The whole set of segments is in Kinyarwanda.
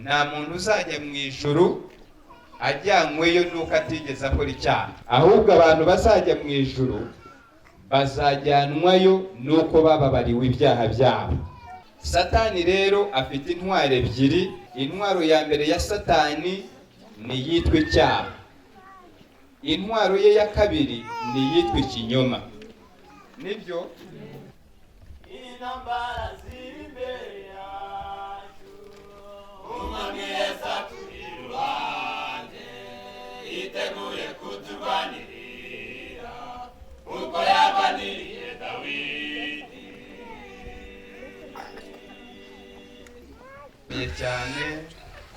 Nta muntu uzajya mu ijuru ajyanyweyo nuko atigeze akora icyaha, ahubwo abantu bazajya mu ijuru bazajyanwayo nuko bababariwe ibyaha byabo. Satani rero afite intwaro ebyiri. Intwaro ya mbere ya Satani ni iyitwa icyaha, intwaro ye ya kabiri ni iyitwa ikinyoma. Nibyo. Intambara ziri imbere yacu, Umwami Yesu aturi iruhande, yiteguye kuturwanirira uko yarwaniriye Dawidi. Nshimiye cyane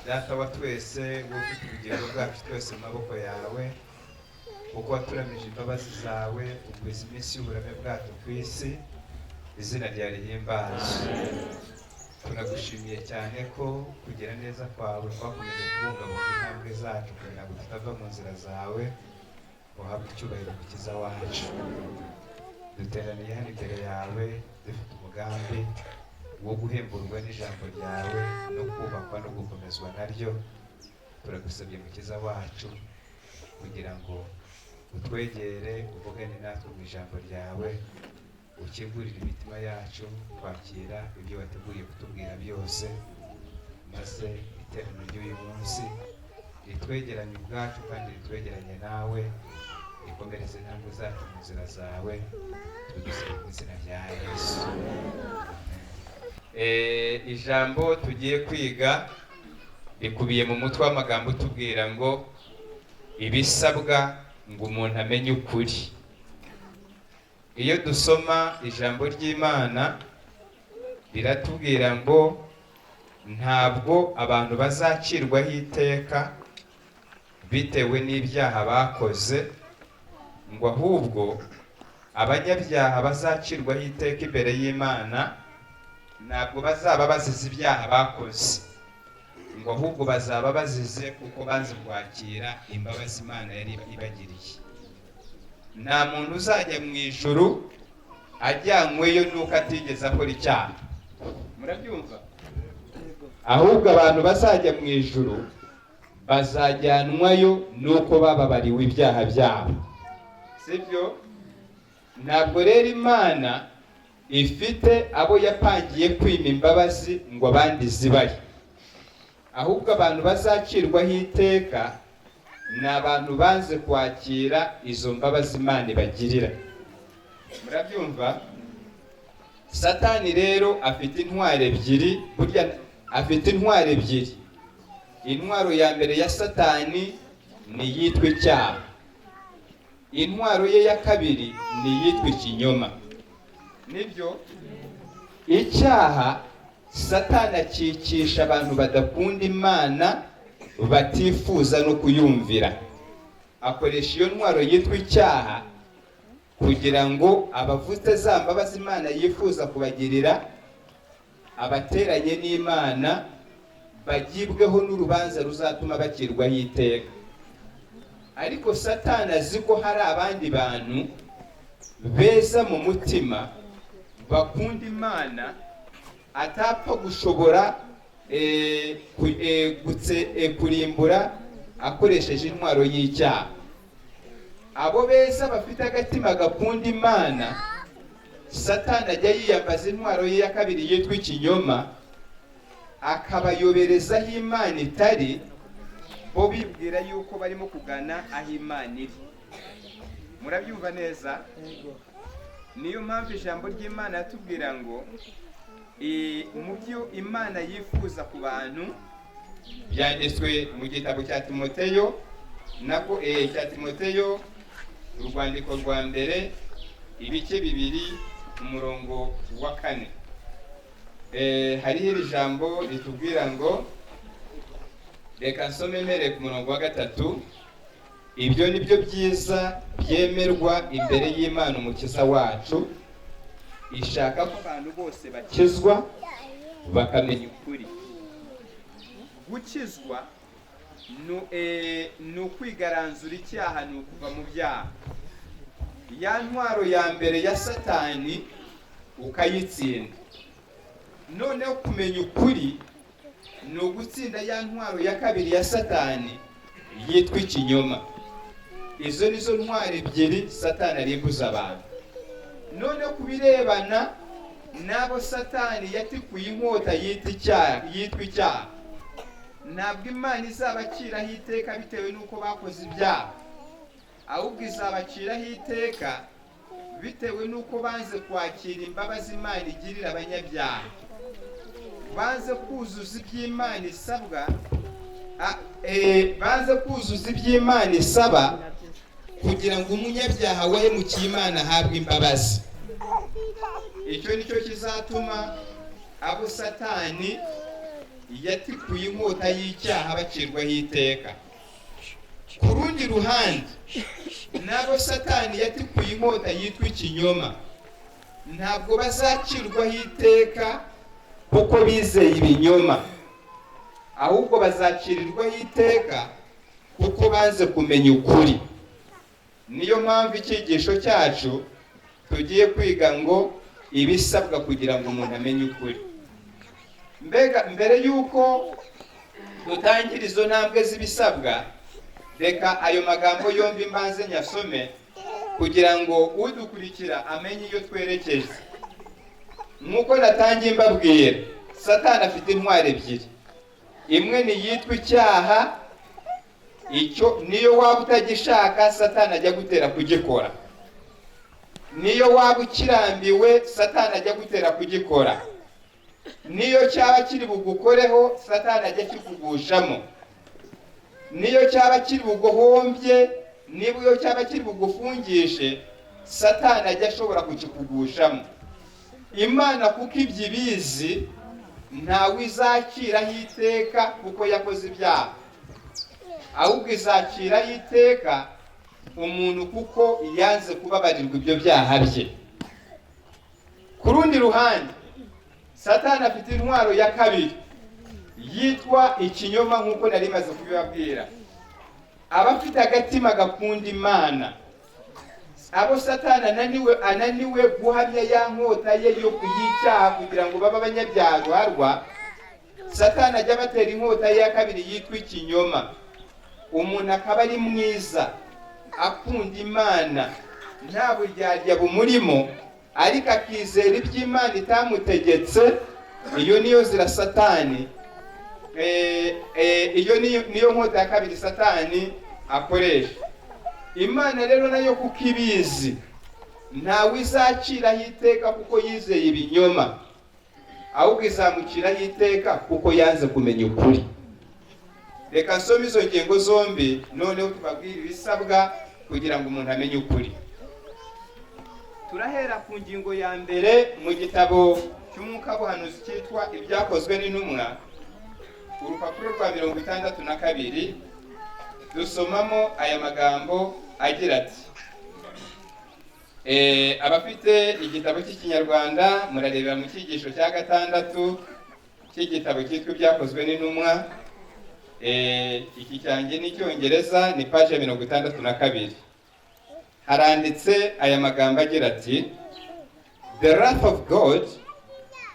Data wa twese, wowe ufite ubugingo bwacu twese mu maboko yawe, kuko waturamije imbabazi zawe, ugwiza iminsi y'uburame bwacu ku isi. Izina ryawe rihimbazwe. Tunagushimiye cyane ko kugira neza kwawe twakomeje kubungabunga intambwe zacu kugira ngo tutava mu nzira zawe. Uhabwe icyubahiro, Mukiza wacu. Duteraniye hano imbere yawe dufite umugambi wo guhemburwa n'ijambo ryawe no kubakwa no gukomezwa naryo. Turagusabye, Mukiza wacu, kugira ngo utwegere, uvugane natwe mu ijambo ryawe, ukingurire imitima yacu kwakira ibyo wateguriye kutubwira byose, maze iteraniro ry'uyu munsi ritwegeranye ubwacu kandi ritwegeranye nawe, rikomereze intambwe zacu mu nzira zawe. Tubigusabye mu izina rya Yesu. Ijambo tugiye kwiga rikubiye mu mutwe w'amagambo utubwira ngo ibisabwa ngo umuntu amenye ukuri. Iyo dusoma ijambo ry'Imana, riratubwira ngo ntabwo abantu bazacirwaho iteka bitewe n'ibyaha bakoze, ngo ahubwo abanyabyaha bazacirwaho iteka imbere y'Imana ntabwo bazaba bazize ibyaha bakoze, ngo ahubwo bazaba bazize kuko banze kwakira imbabazi Imana yari ibagiriye. Nta muntu uzajya mu ijuru ajyanyweyo nuko atigeze akora icyaha. Murabyumva? Ahubwo abantu bazajya mu ijuru bazajyanwayo nuko bababariwe ibyaha byabo, sibyo? Ntabwo rero Imana ifite abo yapangiye kwima imbabazi ngo abandi zibahe, ahubwo abantu bazacirwaho iteka ni abantu banze kwakira izo mbabazi Imana ibagirira. Murabyumva? Satani rero afite intwaro ebyiri. Burya afite intwaro ebyiri. Intwaro ya mbere ya Satani ni iyitwa icyaha, intwaro ye ya kabiri ni iyitwa ikinyoma. Nibyo. Icyaha Satani akicisha abantu badakunda Imana, batifuza no kuyumvira. Akoresha iyo ntwaro yitwa icyaha kugira ngo abavutse za mbabazi Imana yifuza kubagirira, abateranye n'Imana, bagibweho n'urubanza ruzatuma bakirwaho iteka. Ariko Satani azi ko hari abandi bantu beza mu mutima bakunda Imana atapfa gushobora kurimbura akoresheje intwaro y'icyaha. Abo beza bafite agatima gakunda Imana, Satani ajya yiyambaza intwaro ye ya kabiri yitwa ikinyoma, akabayobereza aho Imana itari, bo bibwira yuko barimo kugana aho Imana iri. Murabyumva neza? Niyo mpamvu ijambo ry'Imana yatubwira ngo mu byo Imana yifuza ku bantu byanditswe mu gitabo cya Timoteyo, nako cya Timoteyo, urwandiko rwa mbere, ibice 2, umurongo wa 4. Hariho iri jambo ritubwira ngo, reka nsome mpereye ku murongo wa 3: "Ibyo ni byo byiza byemerwa imbere y'Imana Umukiza wacu, ishaka ko abantu bose bakizwa bakamenya ukuri." Gukizwa ni ukwigaranzura icyaha, ni ukuva mu byaha, ya ntwaro ya mbere ya Satani ukayitsinda. Noneho kumenya ukuri Ni ugutsinda ya ntwaro ya kabiri ya Satani yitwa ikinyoma. Izo nizo ntwaro ebyiri Satani arimbuza abantu. None ku birebana n'abo Satani yatikuye inkota yita icyaha, yitwa icyaha, ntabwo Imana izabaciraho iteka bitewe n'uko bakoze ibyaha, ahubwo izabaciraho iteka bitewe n'uko banze kwakira imbabazi Imana igirira abanyabyaha, banze kuzuza iby'Imana isabwa, banze kuzuza iby'Imana isaba kugira ngo umunyabyaha wahemukiye Imana ahabwe imbabazi. Icyo ni cyo kizatuma abo Satani yatikuye inkota y'icyaha bacirwaho iteka. Ku rundi ruhande, n'abo Satani yatikuye inkota yitwa ikinyoma ntabwo bazacirwaho iteka kuko bizeye ibinyoma, ahubwo bazacirirwaho iteka kuko banze kumenya ukuri. Niyo mpamvu icyigisho cyacu tugiye kwiga ngo ibisabwa kugira ngo umuntu amenye ukuri. Mbega mbere y'uko dutangira izo ntambwe z'ibisabwa, reka ayo magambo yombi mbanze nyasome kugira ngo udukurikira amenye iyo twerekeje. Nk'uko natangiye mbabwira, Satani afite intwaro ebyiri. Imwe ni iyitwa icyaha. Icyo niyo waba utagishaka, Satani ajya gutera kugikora. Niyo waba ukirambiwe, Satani ajya gutera kugikora. Niyo cyaba kiri bugukoreho, Satani ajya kikugushamo. Niyo cyaba kiri buguhombye, niba iyo cyaba kiri bugufungishe, Satani ajya ashobora kukikugushamo. Imana kuko ibyo ibizi, ntawe izakiraho iteka kuko yakoze ibyaha, ahubwo izakiraho iteka umuntu kuko yanze kubabarirwa ibyo byaha bye. Ku rundi ruhande, Satani afite intwaro ya kabiri yitwa ikinyoma. Nk'uko nari maze kubibabwira, abafite agatima gakunda Imana, abo Satani ananiwe guhamya ya nkota ye yo y'icyaha kugira ngo babe abanyabyaha ruharwa, Satani ajya abatera inkota ye ya kabiri yitwa ikinyoma. Umuntu akaba ari mwiza, akunda Imana, nta buryarya bumurimo, ariko akizera iby'Imana itamutegetse. Iyo niyo nzira Satani, iyo niyo nkota ya kabiri Satani akoresha. Imana rero nayo kuko ibizi, ntawe izaciraho iteka kuko yizeye ibinyoma, ahubwo izamuciraho iteka kuko yanze kumenya ukuri. Reka nsome izo ngingo zombi, noneho tubabwire ibisabwa kugira ngo umuntu amenye ukuri. Turahera ku ngingo ya mbere mu gitabo cy'umwuka buhanuzi cyitwa Ibyakozwe n'Intumwa, urupapuro rwa 62. Dusomamo aya magambo agira ati, abafite igitabo cy'Ikinyarwanda murarebera mu cyigisho cya gatandatu cy'igitabo cyitwa Ibyakozwe n'Intumwa. Iki cyanjye n'icyongereza, ni paji ya 62. Haranditse aya magambo agira ati: "The wrath of God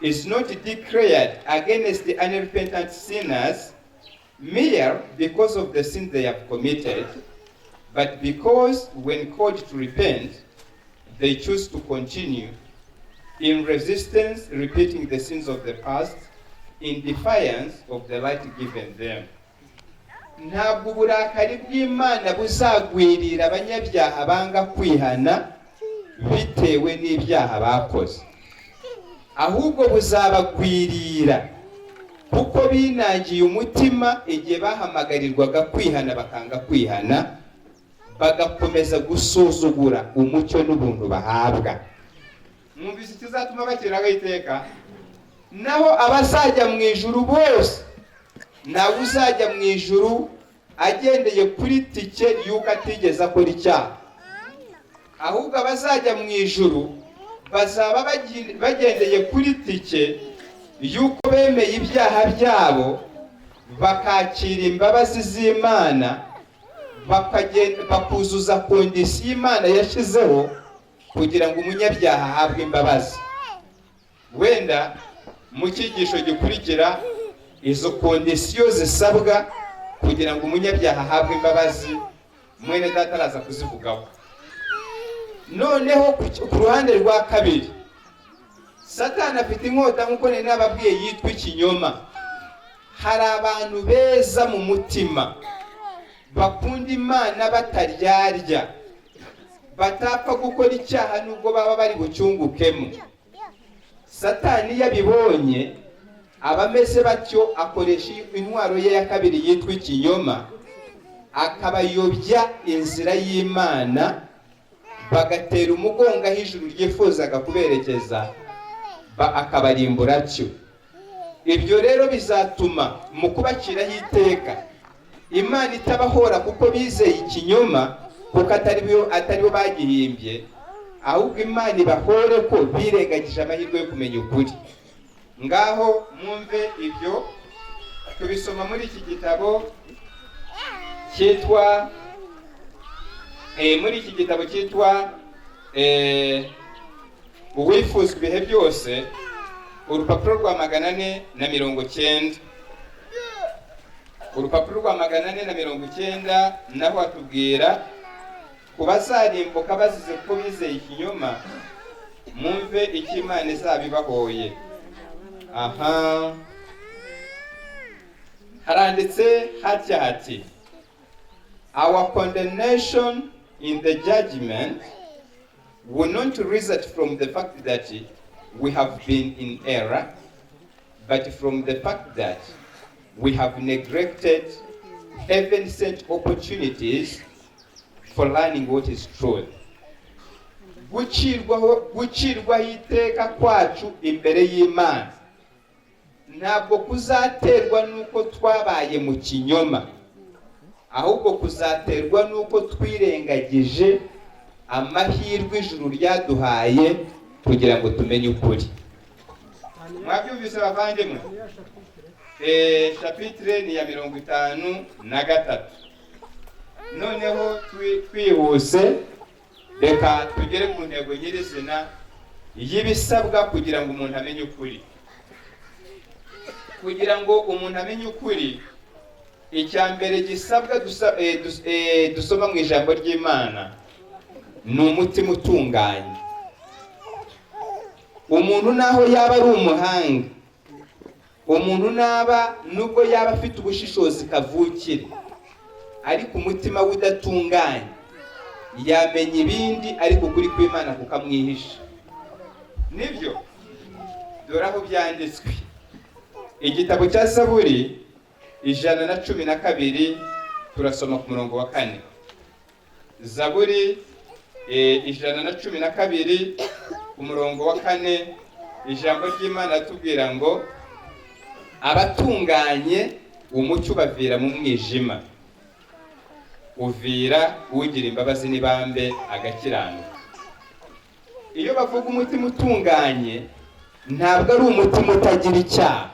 is not declared against the unrepentant sinners mere because of the sin they have committed, but because when called to repent, they choose to continue in resistance, repeating the sins of the past in defiance of the light given them." Ntabwo uburakari bw'Imana buzagwirira abanyabyaha banga kwihana bitewe n'ibyaha bakoze, ahubwo buzabagwirira kuko binangiye umutima igihe bahamagarirwaga kwihana bakanga kwihana, bagakomeza gusuzugura umucyo n'ubuntu bahabwa. Mwumvise ikizatuma bakiraho iteka? Naho abazajya mu ijuru bose, ntawe uzajya mu ijuru agendeye kuri tike y'uko atigeze akora icyaha, ahubwo abazajya mu ijuru bazaba bagendeye kuri tike y'uko bemeye ibyaha byabo, bakakira imbabazi z'Imana, bakuzuza condition Imana yashyizeho kugira ngo umunyabyaha ahabwe imbabazi. Wenda mu cyigisho gikurikira Izo conditions zisabwa kugira ngo umunyabyaha ahabwe imbabazi, mwene data araza kuzivugaho. Noneho ku ruhande rwa kabiri, Satani afite inkota, nk'uko nari nababwiye, yitwa ikinyoma. Hari abantu beza mu mutima, bakunda Imana bataryarya, batapfa gukora icyaha nubwo baba bari bucyungukemo. Satani iyo abibonye, abameze batyo akoresha intwaro ye ya kabiri yitwa ikinyoma, akabayobya inzira y'Imana, bagatera umugongo aho ijuru ryifuzaga kuberekeza, akabarimbura atyo. Ibyo rero bizatuma mu kubaciraho iteka Imana itabahora kuko bizeye ikinyoma, kuko atari bo bagihimbye, ahubwo Imana ibahore ko birengagije amahirwe yo kumenya ukuri. Ngaho mwumve, ibyo tubisoma muri iki gitabo cyitwa Uwifuzwa Ibihe Byose, urupapuro rwa 490. Urupapuro rwa 490 naho hatubwira ku bazarimbuka bazize ko bizeye ikinyoma. Mwumve icyo Imana izaba ibahoye. Aha haranditse hatya hati: "Our condemnation in the judgment will not result from the fact that we have been in error, but from the fact that we have neglected heaven sent opportunities for learning what is truth." Gucirwaho iteka kwacu imbere y'Imana ntabwo kuzaterwa n'uko twabaye mu kinyoma, ahubwo kuzaterwa n'uko twirengagije amahirwe ijuru ryaduhaye kugira ngo tumenye ukuri. Mwabyumvise, bavandimwe? Chapitre ni ya 53. Noneho twihuse, reka tugere ku ntego nyirizina y'ibisabwa kugira ngo umuntu amenye ukuri. Kugira ngo umuntu amenye ukuri, icya mbere gisabwa dusoma mu ijambo ry'Imana ni umutima utunganye. Umuntu naho yaba ari umuhanga, umuntu naba nubwo yaba afite ubushishozi kavukire, ariko umutima we udatunganye, yamenya ibindi ariko ukuri kw'Imana kukamwihisha. Nibyo, dore aho byanditswe: igitabo cya Zaburi 112, turasoma ku murongo wa 4. Zaburi 112 ku murongo wa 4, ijambo ry'Imana tubwira ngo: "Abatunganye umucyo ubavira mu mwijima, uvira ugira imbabazi n'ibambe agakiranuka." Iyo bavuga umutima utunganye, ntabwo ari umutima utagira icyaha,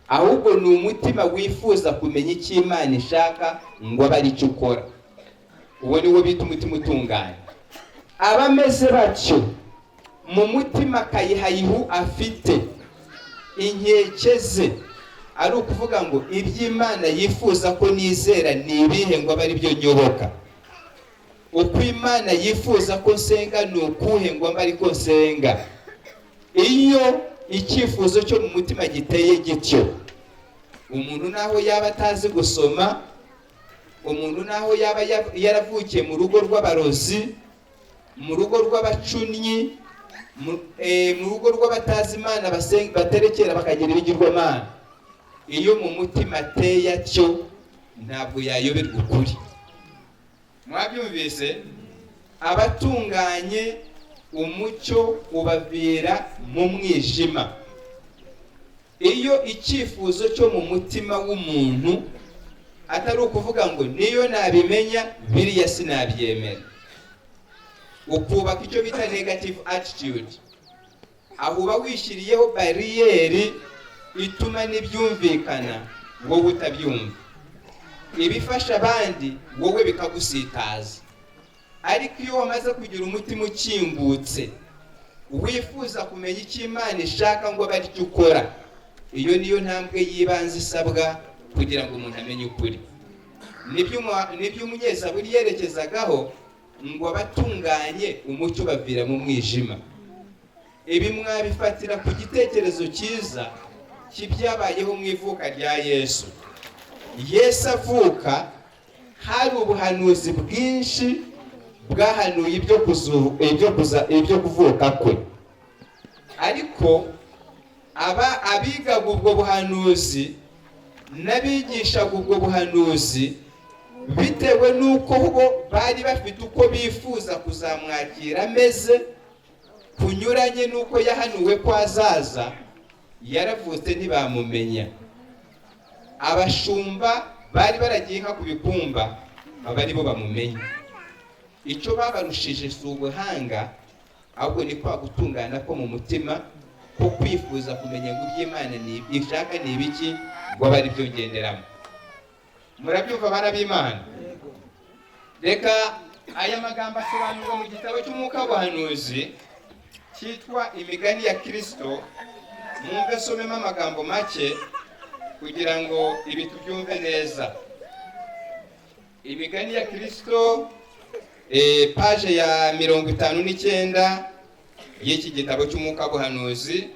ahubwo ni umutima wifuza kumenya icyo Imana ishaka ngo abe ari cyo ukora. Uwo ni wo bita umutima utunganye. Abameze batyo, mu mutima kayihayihu afite inkeke ze, ari ukuvuga ngo: "Iby'Imana yifuza ko nizera ni ibihe ngo abe ari byo nyoboka? Uko Imana yifuza ko nsenga ni ukuhe ngo mbe ariko nsenga?" Iyo icyifuzo cyo mu mutima giteye gityo, umuntu naho yaba atazi gusoma, umuntu naho yaba yaravukiye mu rugo rw'abarozi, mu rugo rw'abacunnyi, mu rugo rw'abatazi Imana, baterekera bakagira ibigirwamana, iyo mu mutima ateye atyo ntabwo yayoberwa ukuri. Mwabyumvise? Abatunganye umucyo ubavira mu mwijima. Iyo icyifuzo cyo mu mutima w'umuntu atari ukuvuga ngo: "Niyo nabimenya biriya sinabyemera," ukubaka icyo bita negative attitude, aho uba wishyiriyeho bariyeri ituma n'ibyumvikana wowe utabyumva, ibifasha abandi wowe bikagusitaza. Ariko iyo wamaze kugira umutima ukingutse, wifuza kumenya icyo Imana ishaka ngo abe aricyo ukora. Iyo niyo ntambwe y'ibanze isabwa kugira ngo umuntu amenye ukuri. Nibyo umunyezaburi yerekezagaho ngo abatunganye umucyo bavira mu mwijima. Ibi mwabifatira ku gitekerezo cyiza cy'ibyabayeho mu ivuka rya Yesu. Yesu avuka, hari ubuhanuzi bwinshi bwahanuye ibyo kuvuka kwe, ariko aba abigaga ubwo buhanuzi n'abigishaga ubwo buhanuzi, bitewe n'uko bo bari bafite uko bifuza kuzamwakira ameze kunyuranye n'uko yahanuwe ko azaza, yaravutse ntibamumenya. Abashumba bari baragiye inka ku bikumba baba aribo bamumenya. Icyo babarushije si ubuhanga, ahubwo ni kwa gutungana ko mu mutima, ko kwifuza kumenya ngo iby'Imana ni ishaka ni ibiki, ngo abe ari byo ngenderamo. Murabyumva, bana b'Imana? Reka aya magambo asobanurwa mu gitabo cy'umwuka w'ubuhanuzi cyitwa Imigani ya Kirisito. Mwumve, somemo amagambo make kugira ngo ibi tubyumve neza. Imigani ya Kirisito, page ya 59 y'iki gitabo cy'umwuka w'ubuhanuzi.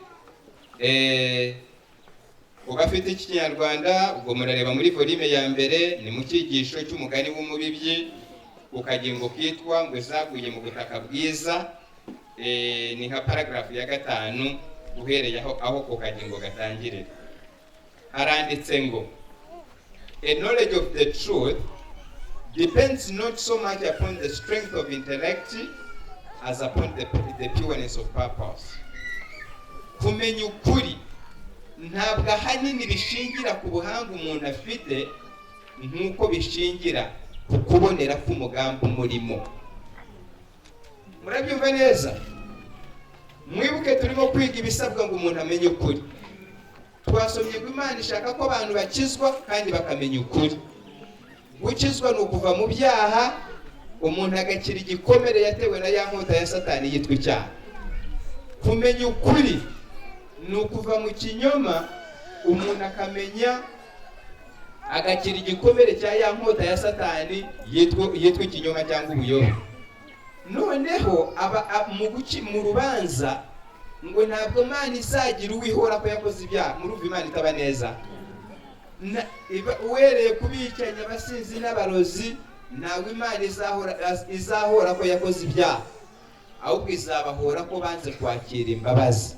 Ugafite Ikinyarwanda, ubwo murareba muri volume ya mbere, ni mu cyigisho cy'umugani w'umubibyi, ku kagingo kitwa ngo "Zaguye mu butaka bwiza". Ni nka paragarafu ya 5 uhereye aho ku kagingo gatangirira. Haranditse ngo: "A knowledge of the truth depends not so much upon the strength of intellect as upon the pureness of purpose." Kumenya ukuri ntabwo ahanini bishingira ku buhanga umuntu afite nk'uko bishingira ku kubonera k'umugambi umurimo. Murabyumva neza? Mwibuke turimo kwiga ibisabwa ngo umuntu amenye ukuri. Twasomye ngo Imana ishaka ko abantu bakizwa kandi bakamenya ukuri. Gukizwa ni ukuva mu byaha, umuntu agakira igikomere yatewe na ya nkota ya Satani yitwa icyaha. Kumenya ukuri ni ukuva mu kinyoma, umuntu akamenya, agakira igikomere cya ya nkota ya Satani yitwa ikinyoma cyangwa ubuyobe. Noneho aba mu rubanza ngo ntabwo Imana izagira uwihora ko yakoze ibyaha. Murumva Imana itaba neza? Uhereye ku bicanyi, abasinzi n'abarozi, ntabwo Imana izahora ko yakoze ibyaha, ahubwo izabahora ko banze kwakira imbabazi,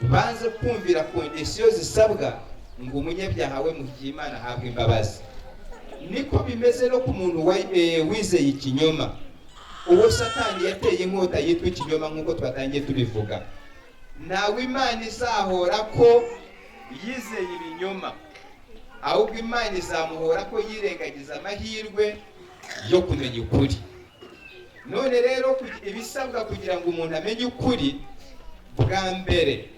banze kumvira conditions zisabwa ngo umunyabyaha we mu gihe Imana ahabwe imbabazi. Niko bimeze no ku muntu wizeye ikinyoma, uwo Satani yateye inkota yitwa ikinyoma. Nk'uko twatangiye tubivuga, ntawe Imana izahora ko yizeye ibinyoma, ahubwo Imana izamuhora ko yirengagiza amahirwe yo kumenya ukuri. None rero ibisabwa kugira ngo umuntu amenye ukuri, bwa mbere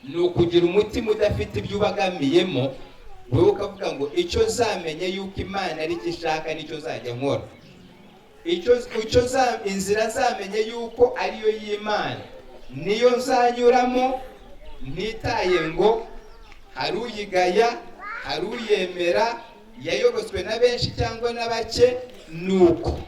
ni ukugira umutima udafite ibyo ubagamiyemo, wowe ukavuga ngo icyo nzamenye yuko Imana ari cyo ishaka nicyo nzajya nkora, inzira nzamenye yuko ariyo y'Imana niyo nzanyuramo, ntitaye ngo hari uyigaya, hari uyemera, yayobotswe na benshi cyangwa na bake. Nuko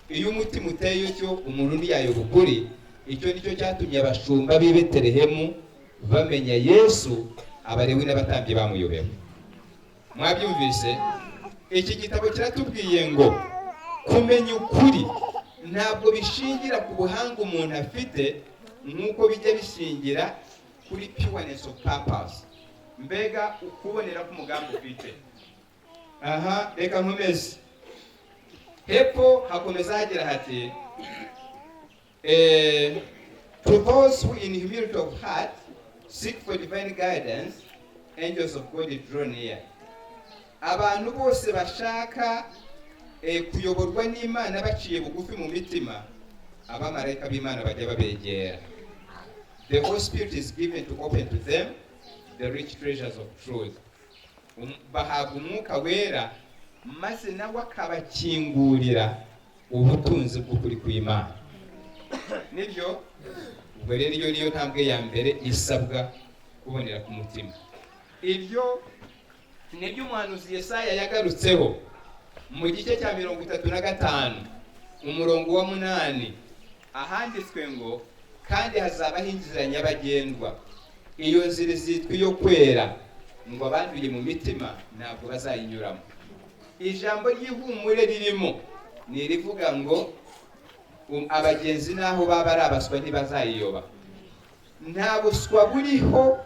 iyo umutima uteye utyo, umuntu ntiyayoba ukuri. Icyo nicyo cyatumye abashumba b'i Betelehemu bamenya Yesu, Abalewi n'abatambyi bamuyobewe. Mwabyumvise? Iki gitabo kiratubwiye ngo kumenya ukuri ntabwo bishingira ku buhanga umuntu afite nk'uko bijya bishingira kuri pureness of purpose, mbega ukubonera k'umugambi ufite. Aha reka nkomeze hepfo, hakomeza hagira hati: "To those who in humility of heart seek for divine guidance, angels of God draw near." Abantu bose bashaka kuyoborwa n'Imana baciye bugufi mu mitima, abamarayika b'Imana bajya babegera. "The Holy Spirit is given to open to them the rich treasures of truth." Bahabwa Umwuka Wera, maze nawe akabakingurira ubutunzi bw'ukuri kw'Imana. Nibyo. Ubwo rero iyo niyo ntambwe ya mbere isabwa. Kubonera ku mutima, ibyo nibyo umuhanuzi Yesaya yagarutseho mu gice cya 35, umurongo wa 8, ahanditswe ngo: "Kandi hazabaho inzira nyabagendwa, iyo nzira izitwa iyo kwera, ngo abanduye mu mitima ntabwo bazayinyuramo." Ijambo ry'ihumure ririmo ni irivuga ngo abagenzi n'aho baba ari abaswa ntibazayiyoba. Nta buswa buriho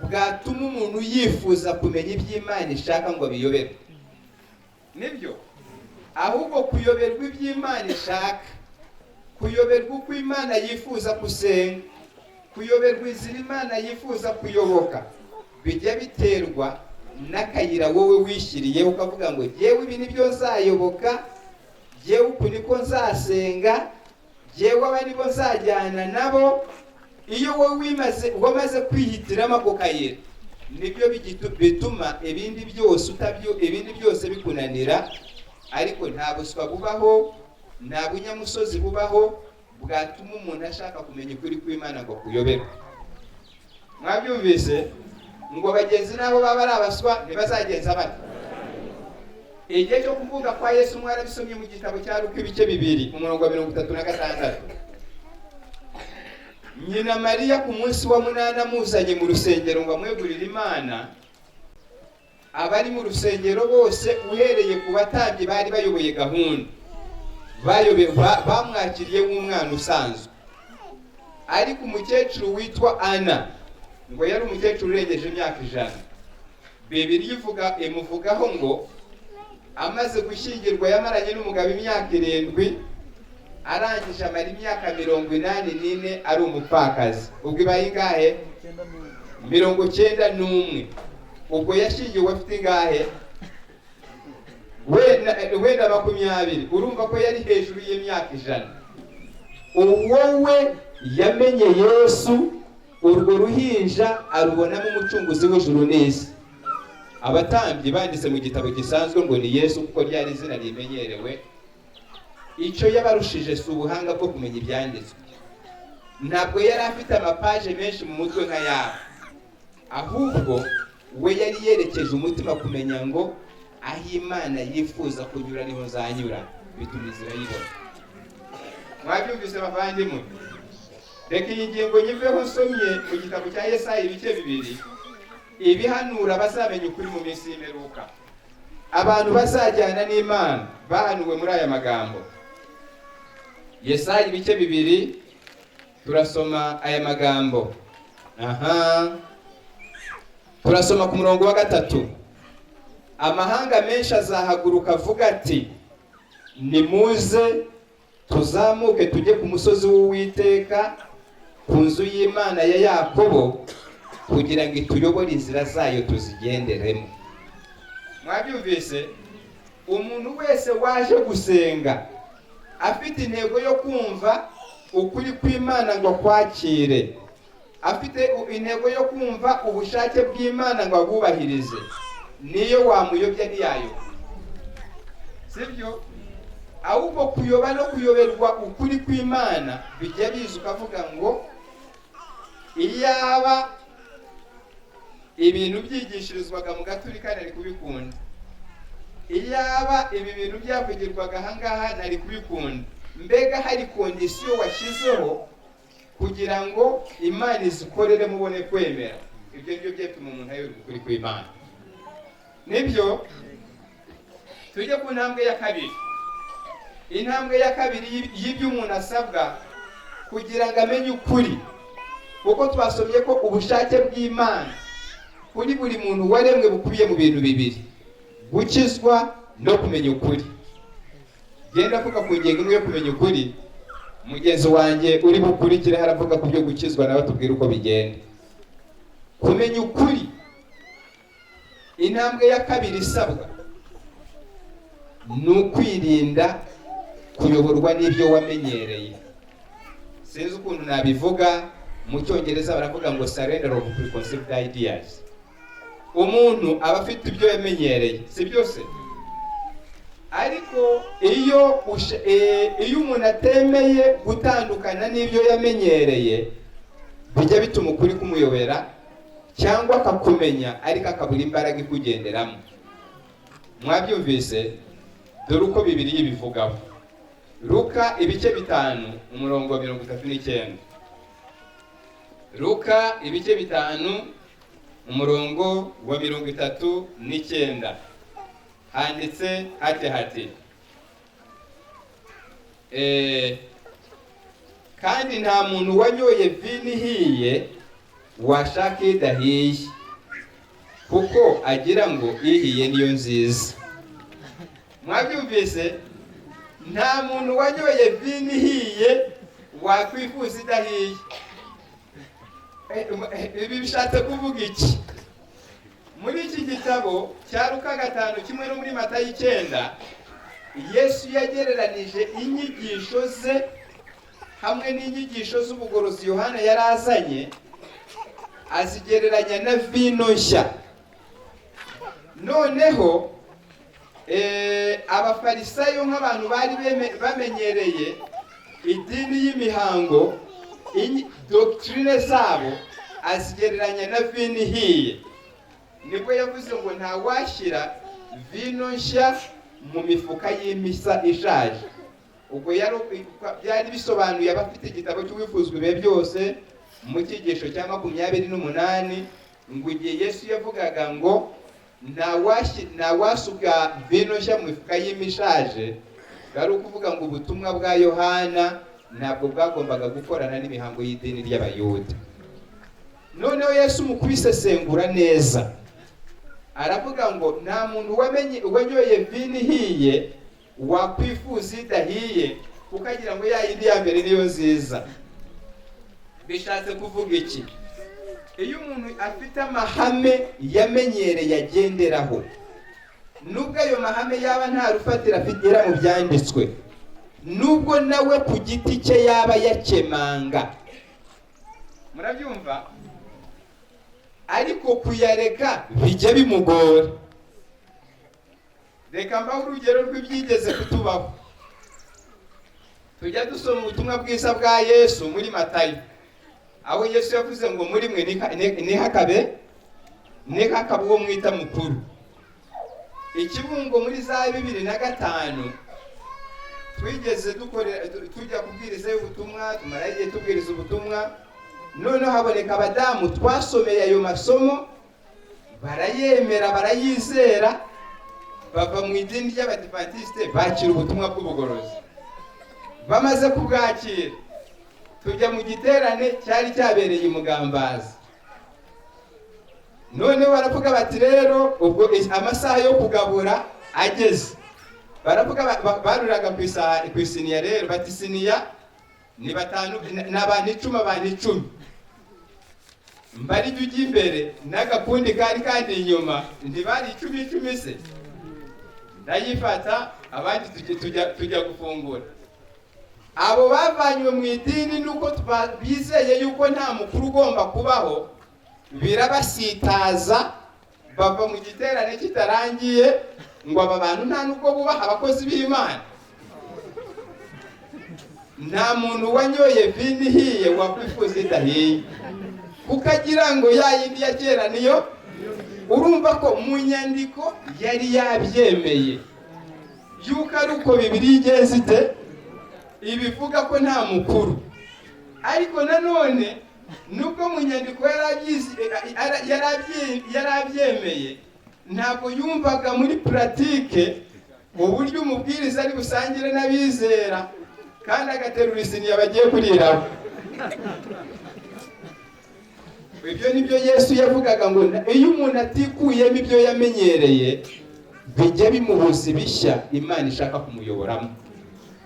bwatuma umuntu yifuza kumenya iby'Imana ishaka ngo biyoberwe. Nibyo, ahubwo kuyoberwa iby'Imana ishaka, kuyoberwa uko Imana yifuza gusenga, kuyoberwa inzira Imana yifuza kuyoboka, bijya biterwa n'akayira wowe wishyiriyeho, ukavuga ngo: "Yewe, ibi nibyo nzayoboka, yewe, uku niko nzasenga, yewe, aba nibo nzajyana nabo." Iyo wowe wamaze kwihitiramo ako kayira, nibyo bituma ibindi byose utabyo, ibindi byose bikunanira. Ariko nta buswa bubaho, nta bunyamusozi bubaho bwatuma umuntu ashaka kumenya ukuri kw'Imana ngo kuyoberwe. Mwabyumvise ngo abagenzi n'abo baba ari abaswa ntibazagenza bate? Igihe cyo kuvuga kwa Yesu, mwarabisomye mu gitabo cya Luka ibice 2, umurongo wa 36. Nyina Mariya ku munsi wa 8 amuzanye mu rusengero ngo amwegurire Imana, abari mu rusengero bose, uhereye ku batambyi bari bayoboye gahunda, bamwakiriye nk'umwana usanzwe. Ariko umukecuru witwa Ana, ngo yari umukecuru urengeje imyaka 100, Bibiliya imuvugaho ngo amaze gushyingirwa yamaranye n'umugabo imyaka 7, arangije amara imyaka 84 ari umupfakazi. Ubwo ibaye ingahe? 91. Ubwo yashyingiwe afite ingahe? Wenda 20. Urumva ko yari hejuru y'imyaka 100. Uwo we yamenye Yesu, urwo ruhinja arubonamo umucunguzi w'ijuru n'isi. Abatambyi banditse mu gitabo gisanzwe ngo ni Yesu, kuko ryari izina rimenyerewe. Icyo yabarushije si ubuhanga bwo kumenya ibyanditswe, ntabwo yari afite amapaje menshi mu mutwe nka yabo, ahubwo we yari yerekeje umutima kumenya ngo aho Imana yifuza kunyura niho nzanyura, bituma inzira yibona. Mwabyumvise, bavandimwe? Reka iyi ngingo nyiveho nsomye mu gitabo cya Yesaya ibice 2, ibihanura bazamenya ukuri mu minsi y'imperuka. Abantu bazajyana n'Imana bahanuwe muri aya magambo. Yesaya ibice 2, turasoma aya magambo. Aha turasoma ku murongo wa 3: "Amahanga menshi azahaguruka avuga ati: 'Nimuze tuzamuke tujye ku musozi w'Uwiteka, ku nzu y'Imana ya Yakobo, kugira ngo ituyobore inzira zayo tuzigenderemo.'" Mwabyumvise? Umuntu wese waje gusenga afite intego yo kumva ukuri kw'Imana ngo akwakire, afite intego yo kumva ubushake bw'Imana ngo abubahirize, niyo wamuyobya ntiyayoba. Sibyo? Ahubwo kuyoba no kuyoberwa ukuri kw'Imana bijya biza ukavuga ngo iyaba ibintu byigishirizwaga mu gaturika nari kubikunda, iyaba ibi bintu byavugirwaga ahangaha nari kubikunda. Mbega hari condition washyizeho kugira ngo Imana izikorere mubone kwemera. Ibyo ngibyo byatuma umuntu ayoberwa ukuri kw'Imana. Nibyo, tujye ku ntambwe ya kabiri. Intambwe ya kabiri y'ibyo umuntu asabwa kugira ngo amenye ukuri, kuko twasomye ko ubushake bw'Imana kuri buri muntu waremwe bukubiye mu bintu bibiri: gukizwa no kumenya ukuri. Genda avuga ku ngingo imwe yo kumenya ukuri, mugenzi wanjye uri bukurikire haravuga ku byo gukizwa, nawe tubwire uko bigenda. Kumenya ukuri, intambwe ya kabiri isabwa ni ukwirinda kuyoborwa n'ibyo wamenyereye. Sinzi ukuntu nabivuga mu Cyongereza, baravuga ngo surrender of preconceived ideas. Umuntu aba afite ibyo yamenyereye, si byose? Ariko iyo umuntu atemeye gutandukana n'ibyo yamenyereye, bijya bituma ukuri kumuyobera. Cyangwa akakumenya ariko akabura imbaraga ikugenderamo. Mwabyumvise? Dore uko Bibiliya ibivugaho. Luka ibice 5, umurongo wa 39. Luka ibice 5, umurongo wa 39, handitse hate hati: "Kandi nta muntu wanyoye vino ihiye washaka idahiye, kuko agira ngo ihiye niyo nziza." Mwabyumvise? Nta muntu wanyoye vino ihiye wakwifuza idahiye. Ibi bishatse kuvuga iki? Muri iki gitabo cya Luka 5, kimwe no muri Matayo 9, Yesu yagereranije inyigisho ze hamwe n'inyigisho z'ubugorozi Yohana yari azanye, azigereranya na vino nshya. Noneho Abafarisayo, nk'abantu bari bamenyereye idini y'imihango, doctrine zabo azigereranya na vino ihiye. Nibwo yavuze ngo ntawashyira vino nshya mu mifuka y'imisa ishaje. Ubwo byari bisobanuye, abafite igitabo cy'Uwifuzwa Ibihe Byose, mu cyigisho cya 28, ngo igihe Yesu yavugaga ngo ntawasuka vino nshya mu mifuka y'imishaje, bwari ukuvuga ngo ubutumwa bwa Yohana ntabwo bwagombaga gukorana n'imihango y'idini ry'Abayuda. Noneho Yesu mu kubisesengura neza aravuga ngo nta muntu wamenye wanyoye vino ihiye wakwifuza idahiye, kuko agira ngo ya yindi ya mbere niyo nziza. Bishatse kuvuga iki? Iyo umuntu afite amahame yamenyereye agenderaho, nubwo ayo mahame yaba nta rufatiro afitira mu Byanditswe, nubwo nawe ku giti cye yaba yakemanga, murabyumva, ariko kuyareka bijya bimugora. Reka mbaho urugero rw'ibyigeze kutubaho. Tujya dusoma ubutumwa bwiza bwa Yesu muri Matayo, aho Yesu yavuze ngo muri mwe ntihakabe uwo mwita mukuru. Ikibungo muri za 2005 twigeze dukorera, tujya kubwiriza ubutumwa, tumara igihe tubwiriza ubutumwa. Noneho haboneka abadamu twasomeye ayo masomo, barayemera, barayizera, bava mu idini ry'Abadivantisite bakira ubutumwa bw'ubugorozi. Bamaze kubwakira, tujya mu giterane cyari cyabereye i Mugambazi. Noneho baravuga bati rero ubwo amasaha yo kugabura ageze, baravuga baruraga ku isiniya. Rero bati isiniya ni batanu, ni abantu 10, abantu 10. Mbari ujya imbere n'agakundi kari kandi inyuma, ntibari 10 10 se? Ndayifata, abandi tujya gufungura. Abo bavanywe mu idini nuko bizeye yuko nta mukuru ugomba kubaho, birabasitaza, bava mu giterane kitarangiye ngo aba bantu nta nubwo bubaha abakozi b'Imana. Nta muntu wanyoye vino ihiye wakwifuza idahiye, kuko agira ngo ya yindi ya kera niyo. Urumva ko mu nyandiko yari yabyemeye yuko ari uko Bibiliya igeze ite ibivuga ko nta mukuru. Ariko nanone nubwo mu nyandiko yarabyemeye, ntabwo yumvaga muri pratique uburyo umubwiriza ari busangire n'abizera kandi agaterura isiniya bagiye kuriraho. Ibyo nibyo Yesu yavugaga ngo iyo umuntu atikuyemo ibyo yamenyereye, bijya bimubuza ibishya Imana ishaka kumuyoboramo.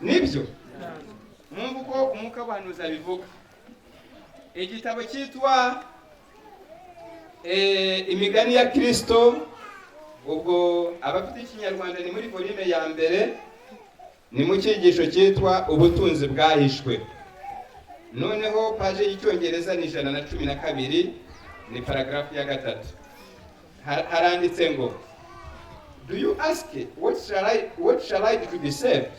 Nibyo mwumva uko umwuka w'ubuhanuzi abivuga. Igitabo cyitwa Imigani ya Kristo, ubwo abafite Ikinyarwanda ni muri volume ya mbere, ni mu cyigisho cyitwa Ubutunzi Bwahishwe. Noneho page y'Icyongereza ni 112, ni paragraph ya 3. Haranditse ngo: "Do you ask, 'What shall I do to be saved?"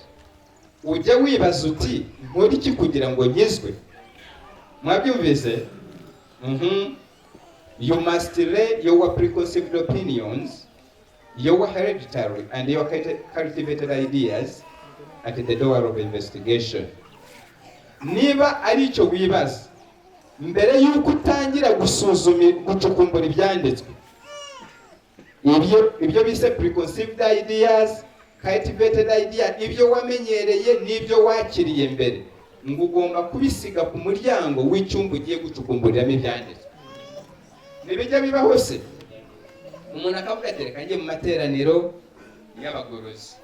Ujya wibaza uti nkora iki kugira ngo nkizwe? Mwabyumvise? You must lay your preconceived opinions, your hereditary and your cultivated ideas at the door of investigation. Niba ari icyo wibaza, mbere y'uko utangira gusuzuma, gucukumbura ibyanditswe, ibyo bise preconceived ideas, cultivated idea, ibyo wamenyereye n'ibyo wakiriye mbere, ngo ugomba kubisiga ku muryango w'icyumba ugiye gucukumburiramo ibyanditswe. Ntibijya bibaho se, umuntu akavuga ati: "Reka njye mu materaniro y'abagorozi,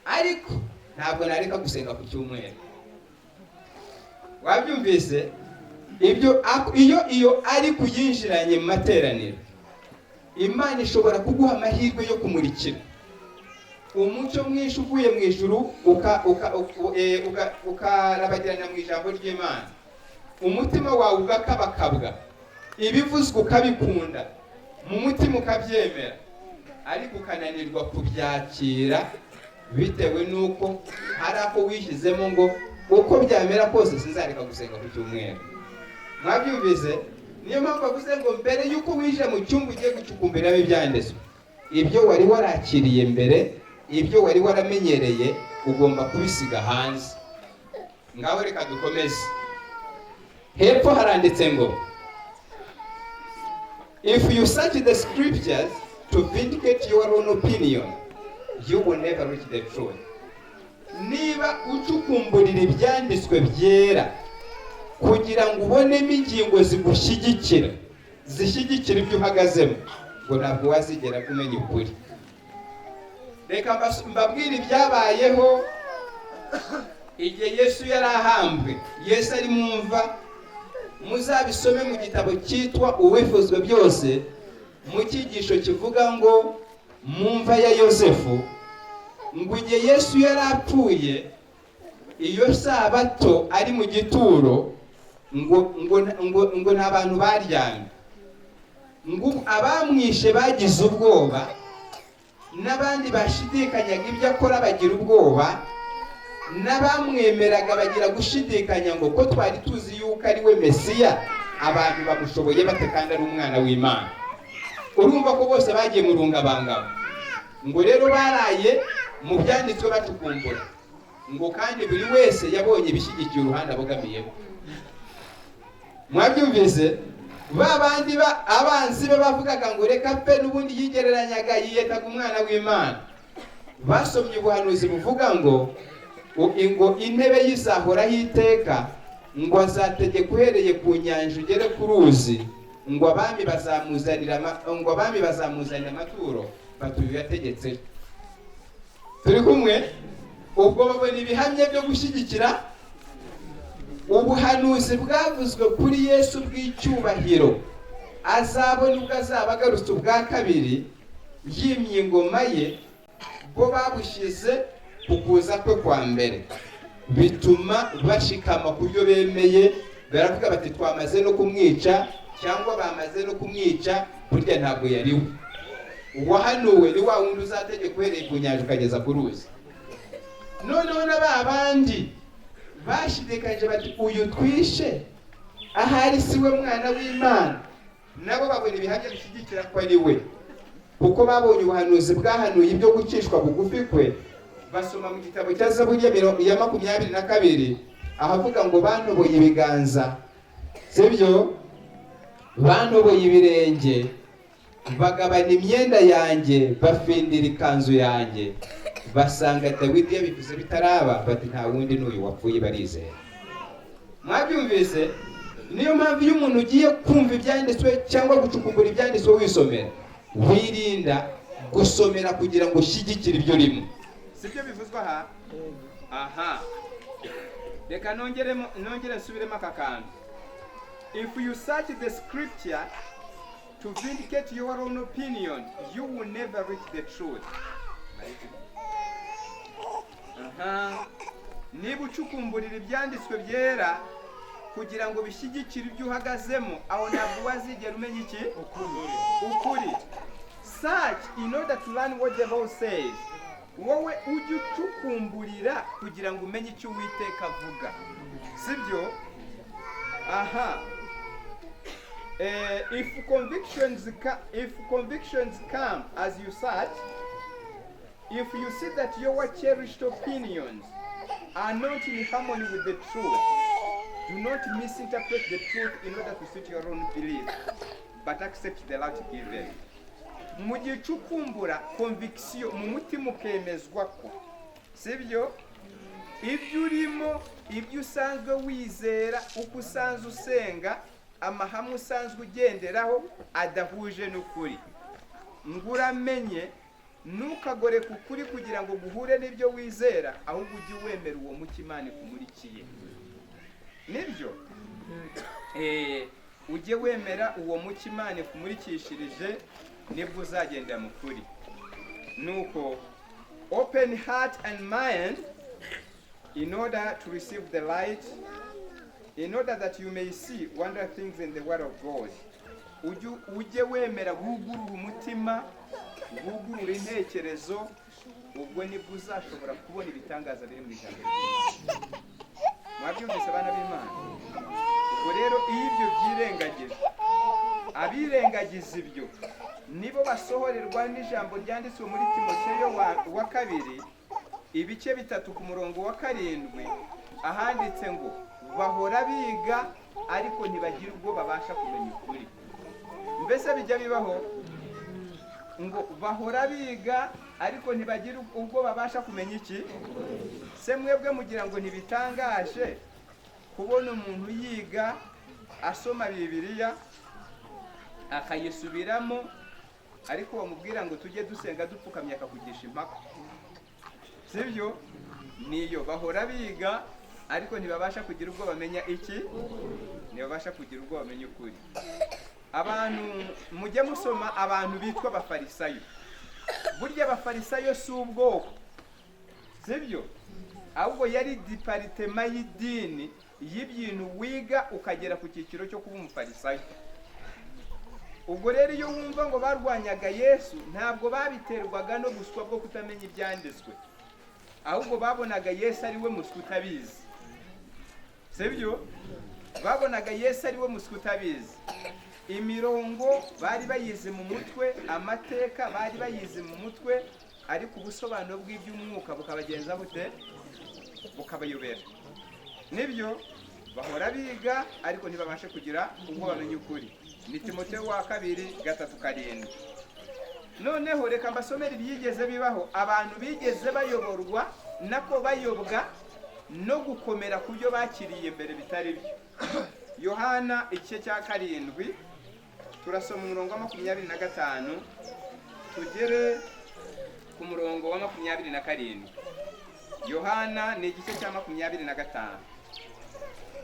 ariko ntabwo nareka gusenga ku cyumweru"? Wabyumvise? Ibyo iyo ari kuyinjiranye mu materaniro, Imana ishobora kuguha amahirwe yo kumurikira umucyo mwinshi uvuye mu ijuru, ukarabagirana mu ijambo ry'Imana, umutima wawe ugakabakabwa, ibivuzwe ukabikunda, mu mutima ukabyemera, ariko ukananirwa kubyakira bitewe n'uko hari ako wishyizemo ngo: "Uko byamera kose sinzareka gusenga ku cyumweru." Mwabyumvise? Niyo mpamvu bavuze ngo mbere y'uko winjira mu cyumba ugiye gucukumburiramo ibyanditswe, ibyo wari warakiriye mbere, ibyo wari waramenyereye, ugomba kubisiga hanze. Ngaho reka dukomeze. Hepfo haranditse ngo: "If you search the scriptures to vindicate your own opinion, you will never reach the truth." Niba ucukumburira ibyanditswe byera kugira ngo ubonemo ingingo zigushyigikira, zishyigikira ibyo uhagazemo, ngo ntabwo wazigera umenya ukuri. Reka mbabwire ibyabayeho igihe Yesu yari ahambwe, Yesu ari mu mva. Muzabisome mu gitabo cyitwa Uwifuzwa Byose, mu cyigisho kivuga ngo "Mu mva ya Yosefu". Ngo igihe Yesu yari apfuye iyo sabato ari mu gituro, ngo nta bantu baryamye, ngo abamwishe bagize ubwoba, n'abandi bashidikanyaga ibyo akora bagira ubwoba, n'abamwemeraga bagira gushidikanya ngo: "Ko twari tuzi yuko ari we Mesiya, abantu bamushoboye bate kandi ari umwana w'Imana?" Urumva ko bose bagiye mu rungabangabo. Ngo rero baraye mu byanditswe bacukumbura, ngo kandi buri wese yabonye ibishyigikiye uruhande abogamiyemo. Mwabyumvise? Ba bandi ba abanzi be bavugaga ngo: "Reka pe, n'ubundi yigereranyaga, yiyetaga umwana w'Imana", basomye ubuhanuzi buvuga ngo intebe yizahoraho iteka, ngo azategeka uhereye ku nyanja ugere ku ruzi, ngo abami bazamuzanira amaturo, batuye yategetse. Turi kumwe? Ubwo babona ibihamya byo gushyigikira ubuhanuzi bwavuzwe kuri Yesu bw'icyubahiro azabona ubwo azaba agarutse ubwa kabiri yimye ingoma ye. Bo babushyize ku kuza kwe kwa mbere, bituma bashikama ku byo bemeye. Baravuga bati: "Twamaze no kumwica, cyangwa bamaze no kumwica, burya ntabwo yari we uwahanuwe, ni wa wundi uzategeka uhereye ku nyanja ukageza ku ruzi." Noneho na ba bandi bashidikanyije bati: "Uyu twishe ahari si we mwana w'Imana?" Nabo babona ibihamya bishyigikira ko ari we, kuko babonye ubuhanuzi bwahanuye ibyo gucishwa bugufi kwe. Basoma mu gitabo cya Zaburi ya 22, ahavuga ngo: "Bantoboye ibiganza, sibyo, bantoboye ibirenge, bagabana imyenda yanjye, bafindira ikanzu yanjye." Basanga Dawidi yabivuze bitaraba, bati: "Nta wundi, n'uyu wapfuye." Barizera. Mwabyumvise? Niyo mpamvu iyo umuntu ugiye kumva ibyanditswe cyangwa gucukumbura ibyanditswe wisomera, wirinda gusomera kugira ngo ushyigikire ibyo urimo. Sibyo bivuzwe aha? Aha reka nongeremo, nongere nsubiremo aka kantu: "If you search the scripture to vindicate your own opinion, you will never reach the truth." Aha, niba ucukumburira ibyanditswe byera kugira ngo bishyigikire ibyo uhagazemo, aho ntabwo wazigera umenya iki? Ukuri. Search in order to learn what the Lord says. Wowe ujye ucukumburira kugira ngo umenye icyo Uwiteka avuga, sibyo? Aha. If convictions come as you search, if you see that your cherished opinions are not in harmony with the truth, do not misinterpret the truth in order to suit your own belief, but accept the light given. Mu gihe ucukumbura, conviction mu mutima, ukemezwa ko sibyo, ibyo urimo, ibyo usanzwe wizera, uko usanzwe usenga, amahame usanzwe ugenderaho adahuje n'ukuri, ngo uramenye ntukagoreke ukuri kugira ngo guhure n'ibyo wizera, ahubwo ujye wemera uwo mucyo Imana ikumurikiye. Nibyo, ujye wemera uwo mucyo Imana ikumurikishirije, nibwo uzagendera mu kuri. Nuko open heart and mind in order to receive the light, in order that you may see wonder things in the word of God. Ujye wemera wugurura umutima, wugurura intekerezo, ubwo nibwo uzashobora kubona ibitangaza biri mu ijambo ry'Imana. Mwabyumvise, abana b'Imana? Ubwo rero iyo ibyo byirengagijwe, abirengagiza ibyo nibo basohorerwa n'ijambo ryanditswe muri Timoteyo wa kabiri, ibice 3, ku murongo wa 7, ahanditse ngo: "Bahora biga ariko ntibagira ubwo babasha kumenya ukuri." Mbese bijya bibaho ngo bahora biga ariko ntibagira ubwo babasha kumenya iki? Se mwebwe mugira ngo ntibitangaje kubona umuntu yiga, asoma Bibiliya akayisubiramo, ariko bamubwira ngo tujye dusenga dupfukamye akakugisha impaka? Sibyo? Niyo bahora biga ariko ntibabasha kugira ubwo bamenya iki? Ntibabasha kugira ubwo bamenya ukuri. Abantu mujye musoma abantu bitwa Abafarisayo. Burya Abafarisayo si ubwoko, sibyo? Ahubwo yari département y'idini y'ibintu wiga ukagera ku cyiciro cyo kuba Umufarisayo. Ubwo rero iyo wumva ngo barwanyaga Yesu, ntabwo babiterwaga no guswa bwo kutamenya Ibyanditswe, ahubwo babonaga Yesu ari we muswa utabizi. Sibyo? Babonaga Yesu ari we muswa utabizi. Imirongo bari bayizi mu mutwe, amateka bari bayizi mu mutwe, ariko ubusobanuro bw'iby'umwuka bukabagenza bute? Bukabayobera. Nibyo, bahora biga ariko ntibabashe kugira ubwo bamenya ukuri. Ni Timoteyo wa kabiri 3:7. Noneho reka mbasomere ibyigeze bibaho, abantu bigeze bayoborwa, nako bayobwa no gukomera ku byo bakiriye mbere bitari byo. Yohana igice cya 7, turasoma umurongo wa 25 tugere ku murongo wa 27. Yohana ni igice cya 25,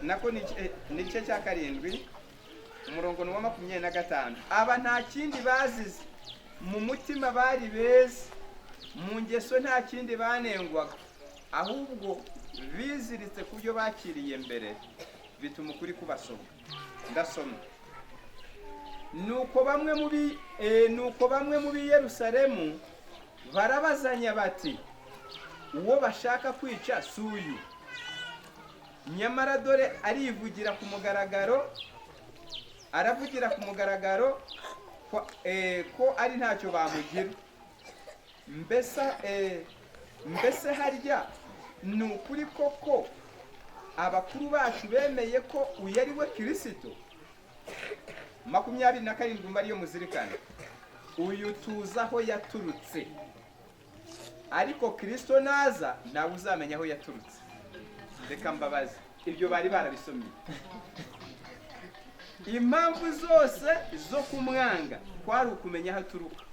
nako ni igice cya 7, umurongo ni uwa 25. Aba nta kindi bazize, mu mutima bari beza, mu ngeso nta kindi banengwaga, ahubwo biziritse ku byo bakiriye mbere, bituma ukuri kubasohoka. Ndasoma: Nuko bamwe mu b'i Yerusalemu barabazanya bati: "Uwo bashaka kwica si uyu? Nyamara dore arivugira ku mugaragaro, aravugira ku mugaragaro ko ari ntacyo bamugira. Mbese harya ni ukuri koko abakuru bacu bemeye ko uyu ari we Kirisito?" 27, mba ariyo muzirikane: "Uyu tuzi aho yaturutse, ariko Kirisito naza ntawe uzamenya aho yaturutse." Reka mbabaze, ibyo bari barabisomye? Impamvu zose zo kumwanga kwari ukumenya aho aturuka,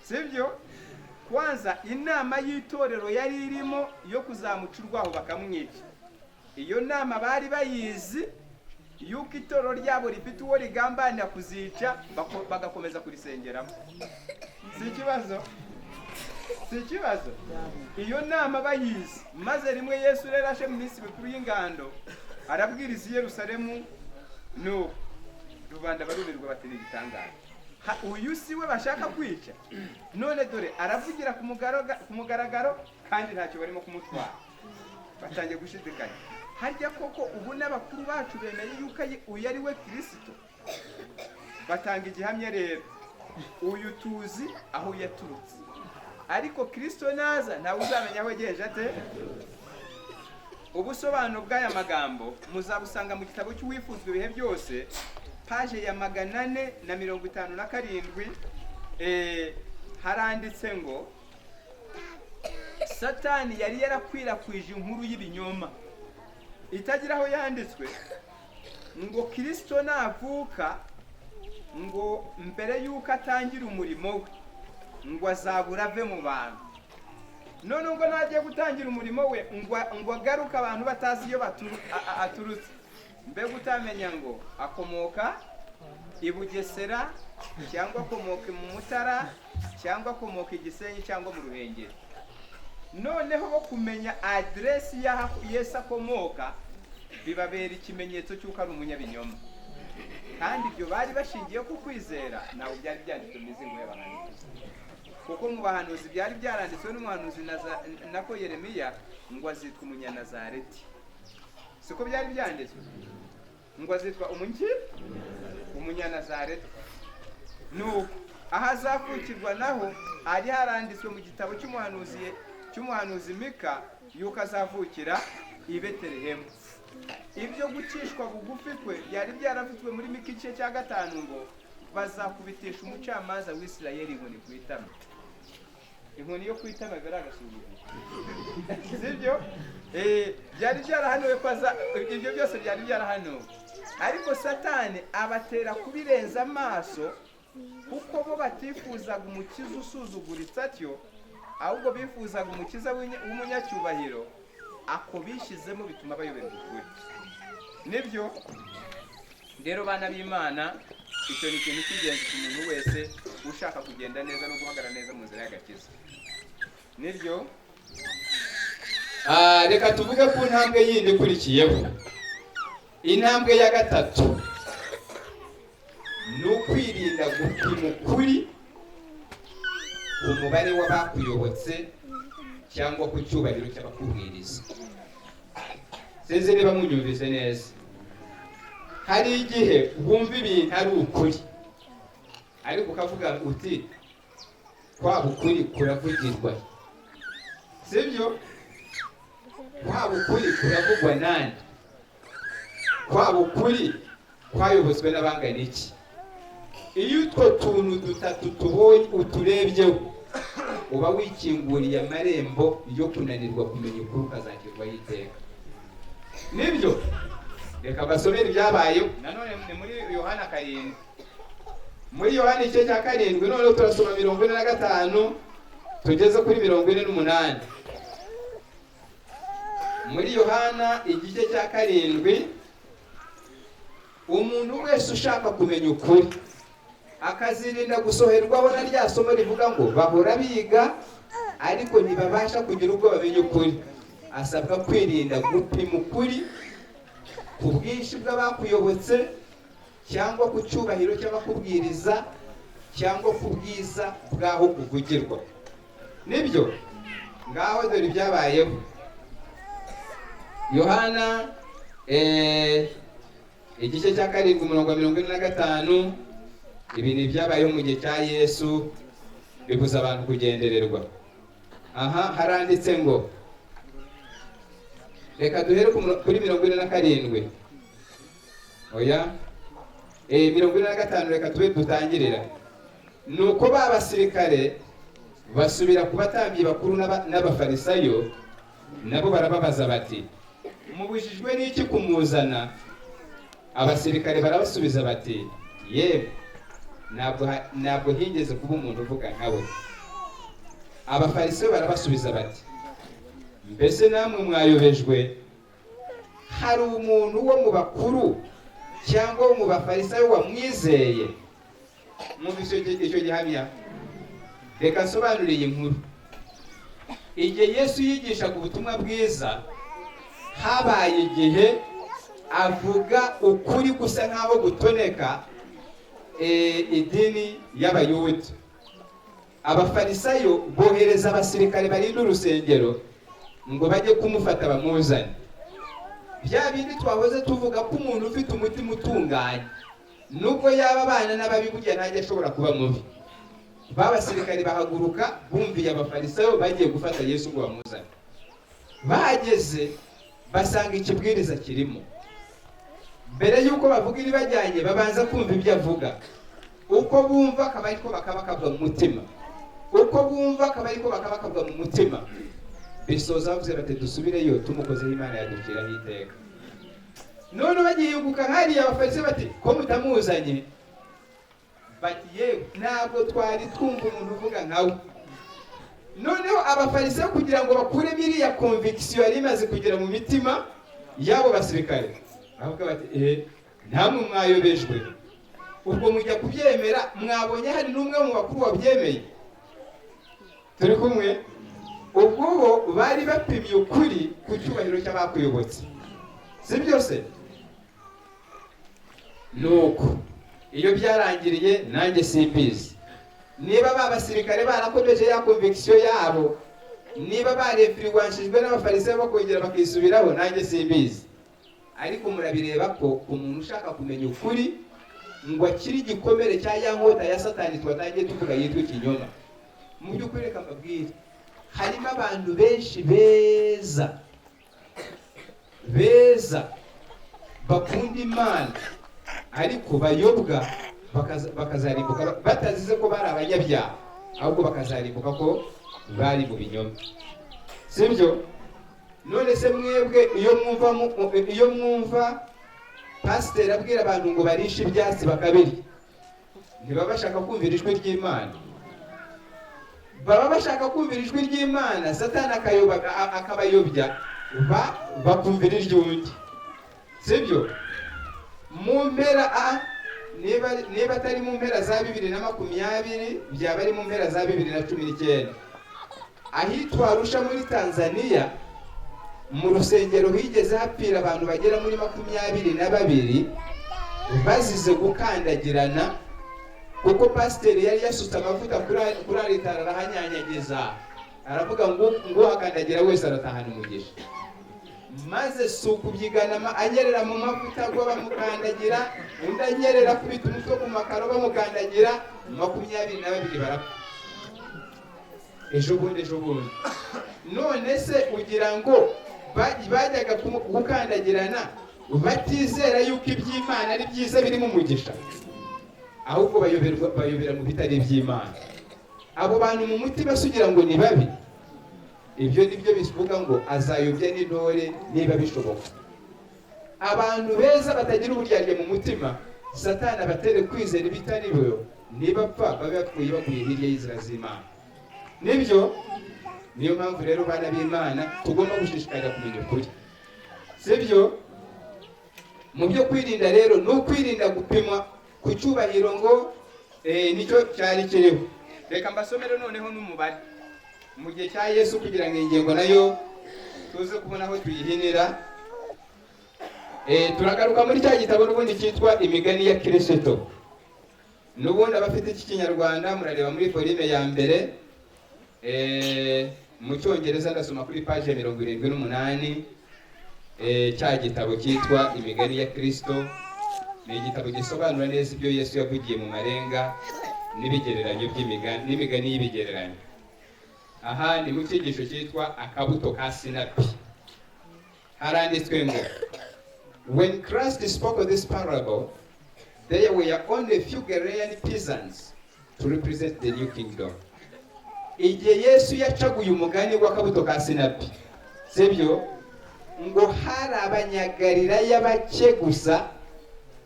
sibyo? Kwanza inama y'itorero yari irimo yo kuzamuca urwaho bakamwica. Iyo nama bari bayizi, yuko itorero ryabo rifite uwo rigambanira kuzica, bagakomeza kurisengeramo. Si ikibazo? Si ikibazo iyo nama bayizi? Maze rimwe Yesu rero aje mu minsi mikuru y'ingando, arabwiriza i Yerusalemu, nuko rubanda barumirwa bati: "Ni igitangaza. Uyu si we bashaka kwica? None dore aravugira ku mugaragaro kandi ntacyo barimo kumutwara." Batangiye gushidikanya. Harya koko ubu n'abakuru bacu bemeye yuko uyu ari we Kirisito? Batanga igihamya rero, uyu tuzi aho yaturutse, ariko Kirisito naza ntawe uzamenya aho yagenje ate. Ubusobanuro bw'aya magambo muzabusanga mu gitabo cy'Uwifuzwa ibihe byose, paje ya 457. Haranditse ngo Satani yari yarakwirakwije inkuru y'ibinyoma itagira aho yanditswe, ngo Kirisito navuka, ngo mbere y'uko atangira umurimo we, ngo azabura ave mu bantu. None ubwo nagiye gutangira umurimo we, ngo agaruke abantu batazi iyo aturutse. Mbega utamenya ngo akomoka i Bugesera, cyangwa akomoka mu Mutara, cyangwa akomoka i Gisenyi, cyangwa mu Ruhengeri. Noneho bo kumenya aderesi y'aho Yesu akomoka bibabera ikimenyetso cy'uko ari umunyabinyoma. Kandi ibyo bari bashingiye ku kwizera ntabwo byari byanditswe mu mizingo y'abahanuzi, kuko mu bahanuzi byari byaranditswe n'umuhanuzi nako Yeremiya ngo azitwa Umunyanazareti. Siko byari byanditswe ngo azitwa umuki? Umunyanazareti. Nuko aho azavukirwa naho hari haranditswe mu gitabo cy'umuhanuzi Mika yuko azavukira i Betelehemu. Ibyo gucishwa bugufi kwe byari byaravuzwe muri Mika igice cya 5, ngo bazakubitisha umucamanza w'Isirayeli inkoni ku itama. Inkoni yo ku itama biba ari agasuzuguro, sibyo? Byari byarahanuwe ko ibyo byose byari byarahanuwe, ariko Satani abatera kubirenza amaso, kuko bo batifuzaga umukiza usuzuguritse atyo, ahubwo bifuzaga umukiza w'umunyacyubahiro. Ako bishyizemo bituma bayoberwa ukuri. Nibyo rero, bana b'Imana, icyo ni ikintu cy'ingenzi ku muntu wese ushaka kugenda neza no guhagarara neza mu nzira y'agakiza. Nibyo. Reka tuvuge ku ntambwe yindi ikurikiyeho. Intambwe ya 3 ni ukwirinda gupima ukuri ku mubare w'abakuyobotse cyangwa ku cyubahiro cy'abakubwiriza. Sinzi niba munyumvise neza. Hari igihe wumva ibintu ari ukuri, ariko ukavuga uti kwaba ukuri kuravugirwa, sibyo? Kwaba ukuri kuravugwa nande? Kwaba ukuri kwayobotswe n'abangana iki? Iyo utwo tuntu dutatu tubonye uturebyeho, uba wikinguriye amarembo yo kunanirwa kumenya ukuri, ukazakirwaho iteka. Nibyo. Reka basomere ibyabayeho nanone ni muri Yohana 7. Muri Yohana igice cya 7, noneho turasoma 45 tugeze kuri 48. Muri Yohana igice cya 7, umuntu wese ushaka kumenya ukuri akazirinda gusoherwaho na rya somo rivuga ngo bahora biga ariko ntibabasha kugira ubwo bamenya ukuri, asabwa kwirinda gupima ukuri ku bwinshi bw'abakuyobotse, cyangwa ku cyubahiro cy'abakubwiriza, cyangwa ku bwiza bw'aho kuvugirwa. Nibyo. Ngaho dore ibyabayeho. Yohana igice cya 7, umurongo wa 45. Ibi ni ibyabayeho mu gihe cya Yesu, bibuza abantu kugendererwa. Aha haranditse ngo, reka duhere kuri 47. Oya, 45, reka tube dutangirira. Nuko ba basirikare basubira ku batambyi bakuru n'Abafarisayo, nabo barababaza bati mubujijwe n'iki kumuzana? Abasirikare barabasubiza bati yewe, ntabwo higeze kuba umuntu uvuga nkawe. Abafarisayo barabasubiza bati mbese namwe mwayobejwe? Hari umuntu wo mu bakuru cyangwa wo mu Bafarisayo wamwizeye? Mwumvise icyo gihamya? Reka nsobanure iyi nkuru. Igihe Yesu yigishaga ubutumwa bwiza, habaye igihe avuga ukuri gusa nk'aho gutoneka idini y'Abayuda. Abafarisayo bohereza abasirikare barinda urusengero ngo bajye kumufata bamuzane. Bya bindi twahoze tuvuga ko umuntu ufite umutima utunganye, nubwo yaba abana n'ababi, burya ntajya ashobora kuba mubi. Ba basirikari bahaguruka bumviye Abafarisayo, bagiye gufata Yesu ngo bamuzane. Bahageze basanga ikibwiriza kirimo. Mbere y'uko bavuga iribajyanye, babanza kumva ibyo avuga. Uko bumva akaba ariko bakaba bakabwa mu mutima, uko bumva akaba ariko bakaba bakabwa mu mutima. Bisoza bavuze bati: "Dusubireyo, tumukozeho Imana yaduciraho iteka." None bagiyunguka hariya, Abafarisayo bati: "Ko mutamuzanye?" Bati: "Yewe, ntabwo twari twumva umuntu uvuga nkawe." Noneho Abafarisayo, kugira ngo bakuremo iriya conviction yari imaze kugera mu mitima y'abo basirikare, bavuga bati: "Eee, ntamwe mwayobejwe, ubwo mujya kubyemera mwabonye hari n'umwe mu bakuru wabyemeye?" Turi kumwe? Ubwo bo bari bapimye ukuri ku cyubahiro cy'abakuyobotse, si byose? Nuko iyo byarangiriye, nanjye simbizi niba ba basirikare barakomeje ya conviction yabo, niba barefiriwanshijwe n'Abafarisayo bakongera bakisubiraho, nanjye simbizi. Ariko murabireba ko umuntu ushaka kumenya ukuri ngo akire igikomere cya ya nkota ya Satani twatangiye tuvuga yitwa ikinyoma, mu by'ukuri reka mbabwire, harimo abantu benshi beza beza bakunda Imana, ariko bayobwa bakazarimbuka batazize ko bari abanyabyaha, ahubwo bakazarimbuka ko bari mu binyoma, sibyo? None se mwebwe iyo mwumva pasiteri abwira abantu ngo barishe ibyatsi bakabirya, ntibaba bashaka kumvira ijwi ry'Imana? Baba bashaka kumvira ijwi ry'Imana, Satani akabayobya, bakumvira iry'undi, sibyo? Mu mpera niba atari mu mpera za 2020, byaba ari mu mpera za 2019, ahitwa Arusha muri Tanzania, mu rusengero higeze hapfira abantu bagera muri 22 bazize gukandagirana, kuko pasiteri yari yasutse amavuta kuri aritari, arahanyanyagiza, aravuga ngo uhakandagira wese aratahana umugisha. Maze si ukubyigana, anyerera mu mavuta agwa bamukandagira, undi anyerera akubita umutwe ku makaro bamukandagira, 22 barapfa. Ejo bundi, ejo bundi. None se ugira ngo bajyaga gukandagirana batizera yuko iby'Imana ari byiza birimo umugisha? Ahubwo bayoberwa, bayobera mu bitari iby'Imana. Abo bantu mu mutima se ugira ngo ni babi? Ibyo ni byo bivuga ngo azayobya n'intore niba bishoboka. Abantu beza batagira uburyarya mu mutima, Satani abatere kwizera ibitari byo, nibapfa babe bapfuye baguye hirya y'inzira z'Imana. Nibyo, niyo mpamvu rero, bana b'Imana, tugomba gushishikarira kumenya ukuri, sibyo? Mu byo kwirinda rero ni ukwirinda gupimwa ku cyubahiro ngo nicyo cyari kiriho. Reka mbasomere noneho n'umubare mu gihe cya Yesu, kugira ngo ingingo nayo tuze kubona aho tuyihinira. Turagaruka muri cya gitabo n'ubundi cyitwa Imigani ya Kirisito. N'ubundi abafite iki Kinyarwanda murareba muri volume ya mbere. Mu Cyongereza ndasoma kuri paji ya 78. Cya gitabo cyitwa Imigani ya Kirisito ni igitabo gisobanura neza ibyo Yesu yavugiye mu marenga n'ibigereranyo by'imigani n'imigani y'ibigereranyo. Aha ni mu cyigisho cyitwa Akabuto ka Sinapi. Haranditswe ngo: "When Christ spoke this parable, there were only few Galilean peasants to represent the new kingdom." Igihe Yesu yacaga uyu mugani w'akabuto ka sinapi, sibyo, ngo hari Abanyagalilaya bake gusa,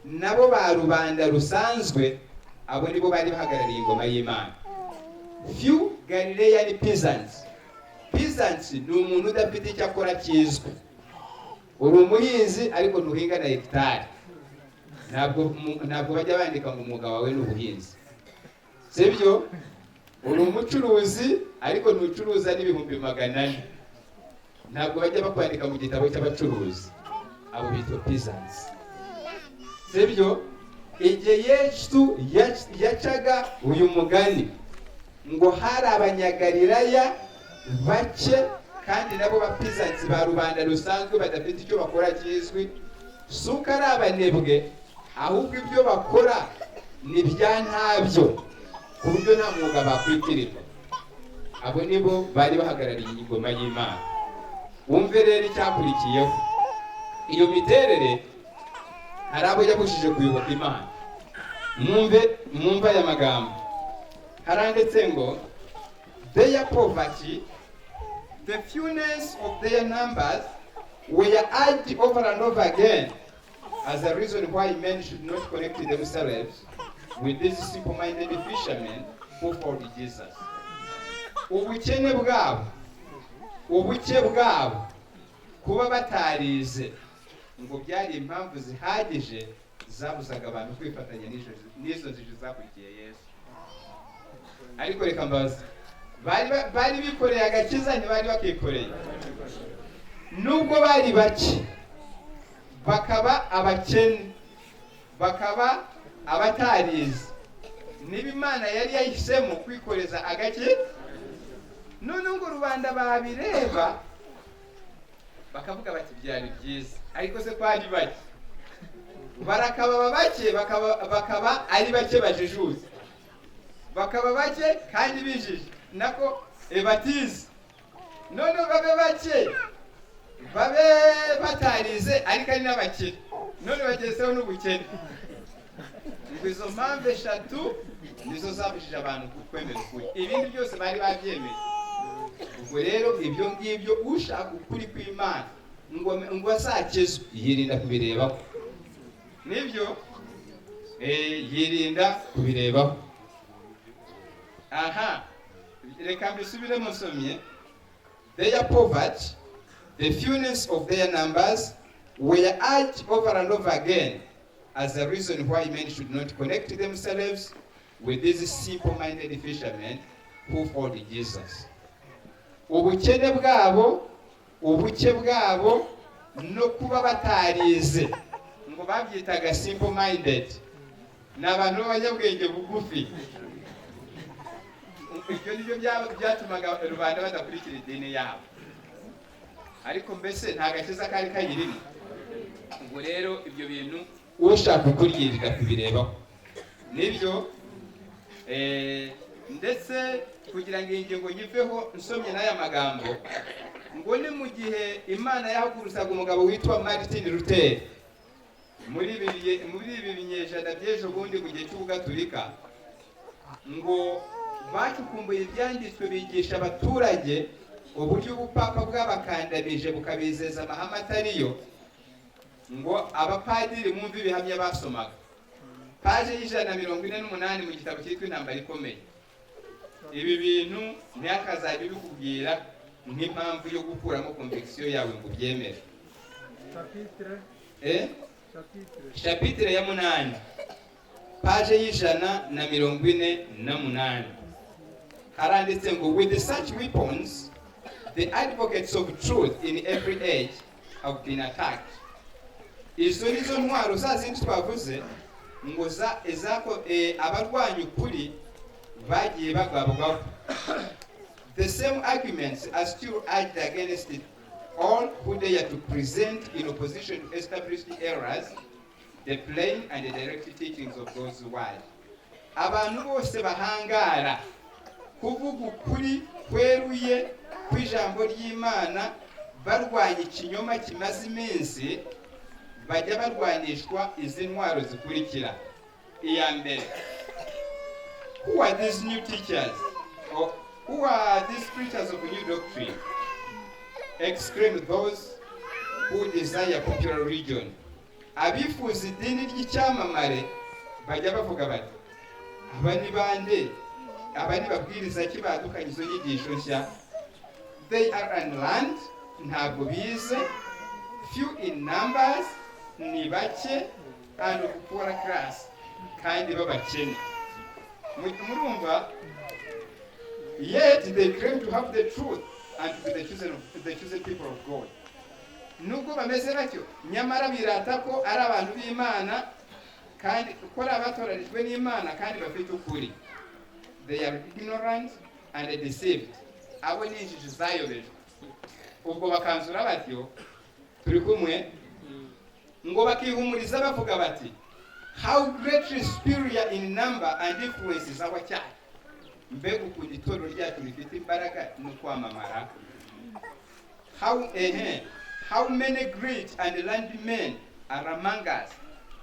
nabo ba rubanda rusanzwe. Abo nibo bari bahagarariye ingoma y'Imana. Few Galilean peasants. Peasants ni umuntu udafite icyo akora kizwi. Uri umuhinzi ariko ntuhinga na hegitari, ntabwo bajya bandika ngo umwuga wawe ni ubuhinzi, sibyo? Uri umucuruzi ariko ntucuruza n'400,000, ntabwo bajya bakwandika mu gitabo cy'abacuruzi. Abo bitwa peasants, sibyo? Igihe Yesu yacaga uyu mugani, ngo hari Abanyagalilaya bake. Kandi nabo ba peasants, ba rubanda rusanzwe badafite icyo bakora kizwi, si uko ari abanebwe, ahubwo ibyo bakora ni bya ntabyo, ku buryo nta mwuga bakwitirirwa. Abo nibo bari bahagarariye ingoma y'Imana. Wumve rero icyakurikiyeho. Iyo miterere hari abo yabujije kuyoboka Imana. Mwumve, mwumve aya magambo. Haranditse ngo: "Their poverty, the fewness of their numbers, were urged over and over again as a reason why men should not connect themselves with these simple-minded fishermen who followed Jesus." Ubukene bwabo, ubuke bwabo, kuba batarize, ngo byari impamvu zihagije zabuzaga abantu kwifatanya n'izo njiji zakurikiye Yesu. Ariko reka mbaze, bari bikoreye agakiza? Ntibari bakikoreye. Nubwo bari bake, bakaba abakene, bakaba abatarize, niba Imana yari yahisemo kwikoreza agake. Noneho ngo rubanda babireba bakavuga bati: "Byari byiza, ariko se ko ari bake?" Barakaba bake, bakaba ari bake bajijutse, bakaba bake kandi bijije, nako batize. Noneho babe bake, babe batarize, ariko ari n'abakene. None bagezeho n'ubukene. Ngo izo mpamvu eshatu nizo zabujije abantu kwemera ukuri, ibindi byose bari babyemeye. Ubwo rero ibyo ngibyo, ushaka ukuri kw'Imana ngo azakizwe, yirinda kubirebaho. Nibyo, yirinda kubirebaho. Aha reka mbisubiremo nsomye: "Their poverty, the fewness of their numbers, were urged over and over again as a reason why men should not connect themselves with these simple-minded fishermen who followed Jesus." Ubukene bwabo, ubuke bwabo no kuba batarize, ngo babyitaga simple minded, ni abantu b'abanyabwenge bugufi. Ibyo nibyo byatumaga rubanda badakurikira idini yabo. Ariko mbese nta gakiza kari kayirimo? Ubwo rero ibyo bintu, ushaka ukuri yirinda kubirebaho. Nibyo. Ndetse kugira ngo iyi ngingo nyiveho nsomye n'aya magambo, ngo ni mu gihe Imana yahagurusaga umugabo witwa Martin Luther muri ibi binyejana by'ejo bundi, mu gihe cy'ubugaturika, ngo bacukumbuye ibyanditswe, bigisha abaturage uburyo ubupapa bwabakandamije, bukabizeza amahame atariyo. Ngo abapadiri, mwumve ibihamya basomaga, paje y'148 mu gitabo cyitwa Intambara Ikomeye. Ibi bintu ntihakazajya ubikubwira nk'impamvu yo gukuramo conviction yawe ngo ubyemere. Chapitre. Eh? Chapitre. Chapitre ya 8, paje y'148, haranditse ngo: "With such weapons the advocates of truth in every age have been attacked." Izo nizo ntwaro za zindi twavuze ngo za izako abarwanya ukuri bagiye bagabwaho. "The same arguments are still urged against it all who dare to present in opposition to established errors the plain and the direct teachings of God's word." Abantu bose bahangara kuvuga ukuri kweruye kw'ijambo ry'Imana barwanya ikinyoma kimaze iminsi, bajya barwanishwa izi ntwaro zikurikira. Iya mbere: "Who are these new teachers or who are these preachers of new doctrine?" exclaim those who desire popular religion. Abifuza idini ry'icyamamare bajya bavuga bati: "Aba ni bande? Aba ni babwiriza ki badukanye izo nyigisho nshya?" "They are unlearned," ntabwo bize, "few in numbers," ni bake, "and of poor class," kandi b'abakene. Murumva? "Yet they claim to have the truth and to be the chosen people of God." Nubwo bameze batyo, nyamara birata ko ari abantu b'Imana, kandi ko ari abatoranijwe n'Imana, kandi bafite ukuri. "They are ignorant and deceived." Abo ni injiji zayobejwe. Ubwo bakanzura batyo, turi kumwe, ngo bakihumuriza bavuga bati: "How greatly superior in number and influence is our church." Mbega ukuntu itorero ryacu rifite imbaraga no kwamamara. How many great and learned men are among us.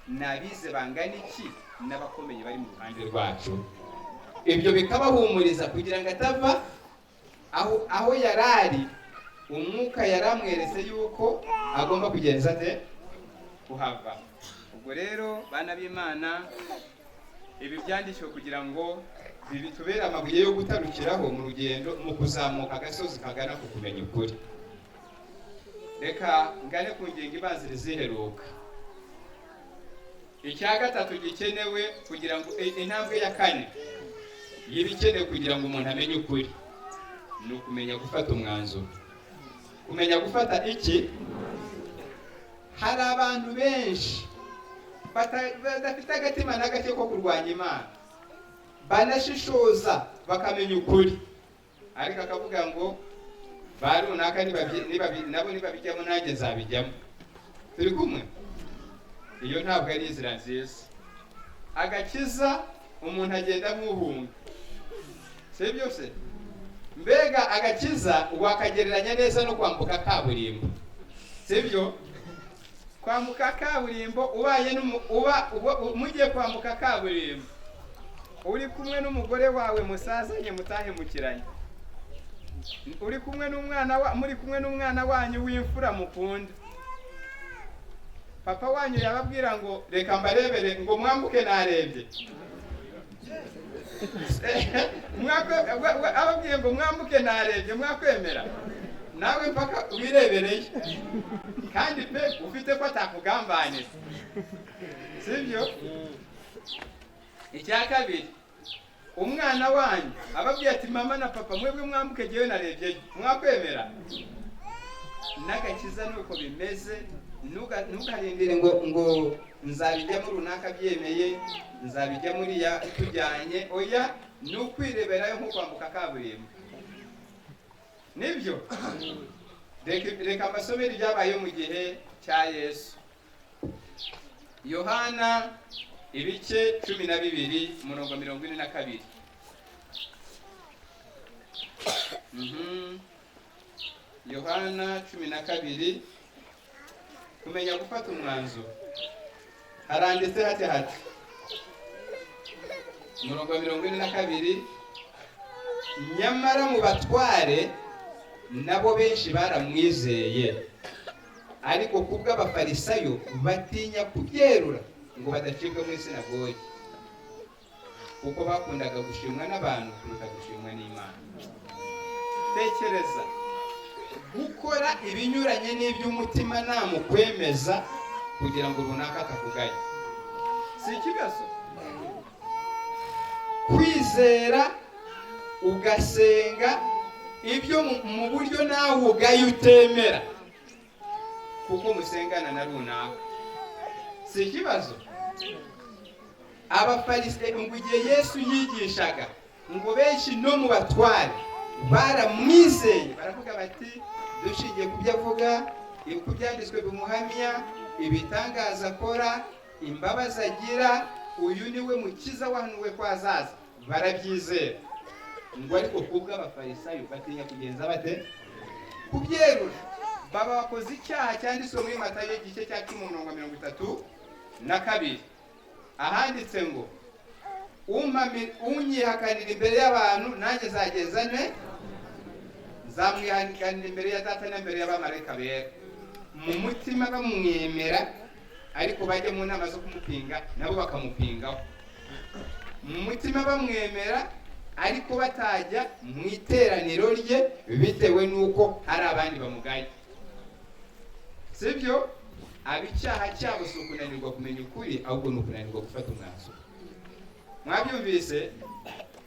Ni abize bangana iki n'abakomeye bari mu ruhande rwacu. Ibyo bikabahumuriza kugira ngo atava aho yari ari. Umwuka yari amweretse yuko agomba kugenza ate? Kuhava. Ubwo rero, bana b'Imana, ibi byanditswe kugira ngo bitubere amabuye yo gutarukiraho mu rugendo, mu kuzamuka agasozi kagana ku kumenya ukuri. Reka ngane ku ngingo ibanziriza iheruka. Icya gatatu gikenewe kugira ngo, intambwe ya kane y'ibikenewe kugira ngo umuntu amenye ukuri, ni ukumenya gufata umwanzuro. Kumenya gufata iki? Hari abantu benshi badafite agatima na gake ko kurwanya Imana, banashishoza bakamenya ukuri, ariko akavuga ngo ba runaka nabo nibabijyamo nanjye nzabijyamo. Turi kumwe? Iyo ntabwo ari inzira nziza. Agakiza umuntu agenda nk'uhunga, si byo se? Mbega agakiza wakagereranya neza no kwambuka kaburimbo, si byo? Kwambuka kaburimbo, ubaye uba mugiye kwambuka kaburimbo, uri kumwe n'umugore wawe musazanye mutahemukiranye, uri kumwe n'umwana wa muri kumwe n'umwana wanyu w'imfura mukunda, papa wanyu yababwira ngo: "Reka mbarebere," ngo: "Mwambuke narebye." Ababwiye ngo: "Mwambuke narebye," mwakwemera nawe mpaka wirebereye? Kandi pe ufite ko atakugambanira, sibyo? Icya kabiri, umwana wanyu ababwiye ati: "Mama na papa, mwebwe mwambuke, jyewe narebye," mwakwemera? N'agakiza nuko bimeze. Ntukarindire ngo nzabijyamo runaka byemeye, nzabijyamo uriya tujyanye. Oya, ni ukwireberayo nko kwambuka kaburimbo. Nibyo. Reka mbasomere ibyabayeho mu gihe cya Yesu. Yohana ibice 12, umurongo 42. Yohana 12, kumenya gufata umwanzuro. Haranditse hati, umurongo wa 42: "Nyamara mu batware nabo benshi baramwizeye, ariko kubw'Abafarisayo batinya kubyerura ngo badacibwa mu isinagogi, kuko bakundaga gushimwa n'abantu kuruta gushimwa n'Imana." Tekereza gukora ibinyuranye n'iby'umutimanama ukwemeza kugira ngo runaka atakugaya. Si ikibazo? Kwizera ugasenga ibyo mu buryo nawe ugaye utemera kuko musengana na runaka, si ikibazo? Abafarise, ngo igihe Yesu yigishaga, ngo benshi no mu batware baramwizeye, baravuga bati: "Dushingiye ku byo avuga, ku byanditswe bimuhamya, ibitangaza akora, imbabazi agira, uyu ni we mukiza wahanuwe ko azaza." Barabyizera. Ngo ariko kubw'Abafarisayo batinya kugenza bate? Kubyerura. Baba bakoze icyaha cyanditswe muri Matayo igice cya 10, umurongo wa 32, ahanditse ngo: "Unyihakanira imbere y'abantu, nanjye nzageza nte? Nzamwihakanira imbere ya Data n'imbere y'abamarayika bera." Mu mutima bamwemera, ariko bajya mu nama zo kumupinga nabo bakamupingaho. Mu mutima bamwemera, ariko batajya mu iteraniro rye bitewe n'uko hari abandi bamugaye, sibyo? Aba icyaha cyabo si ukunanirwa kumenya ukuri, ahubwo ni ukunanirwa gufata umwanzuro. Mwabyumvise?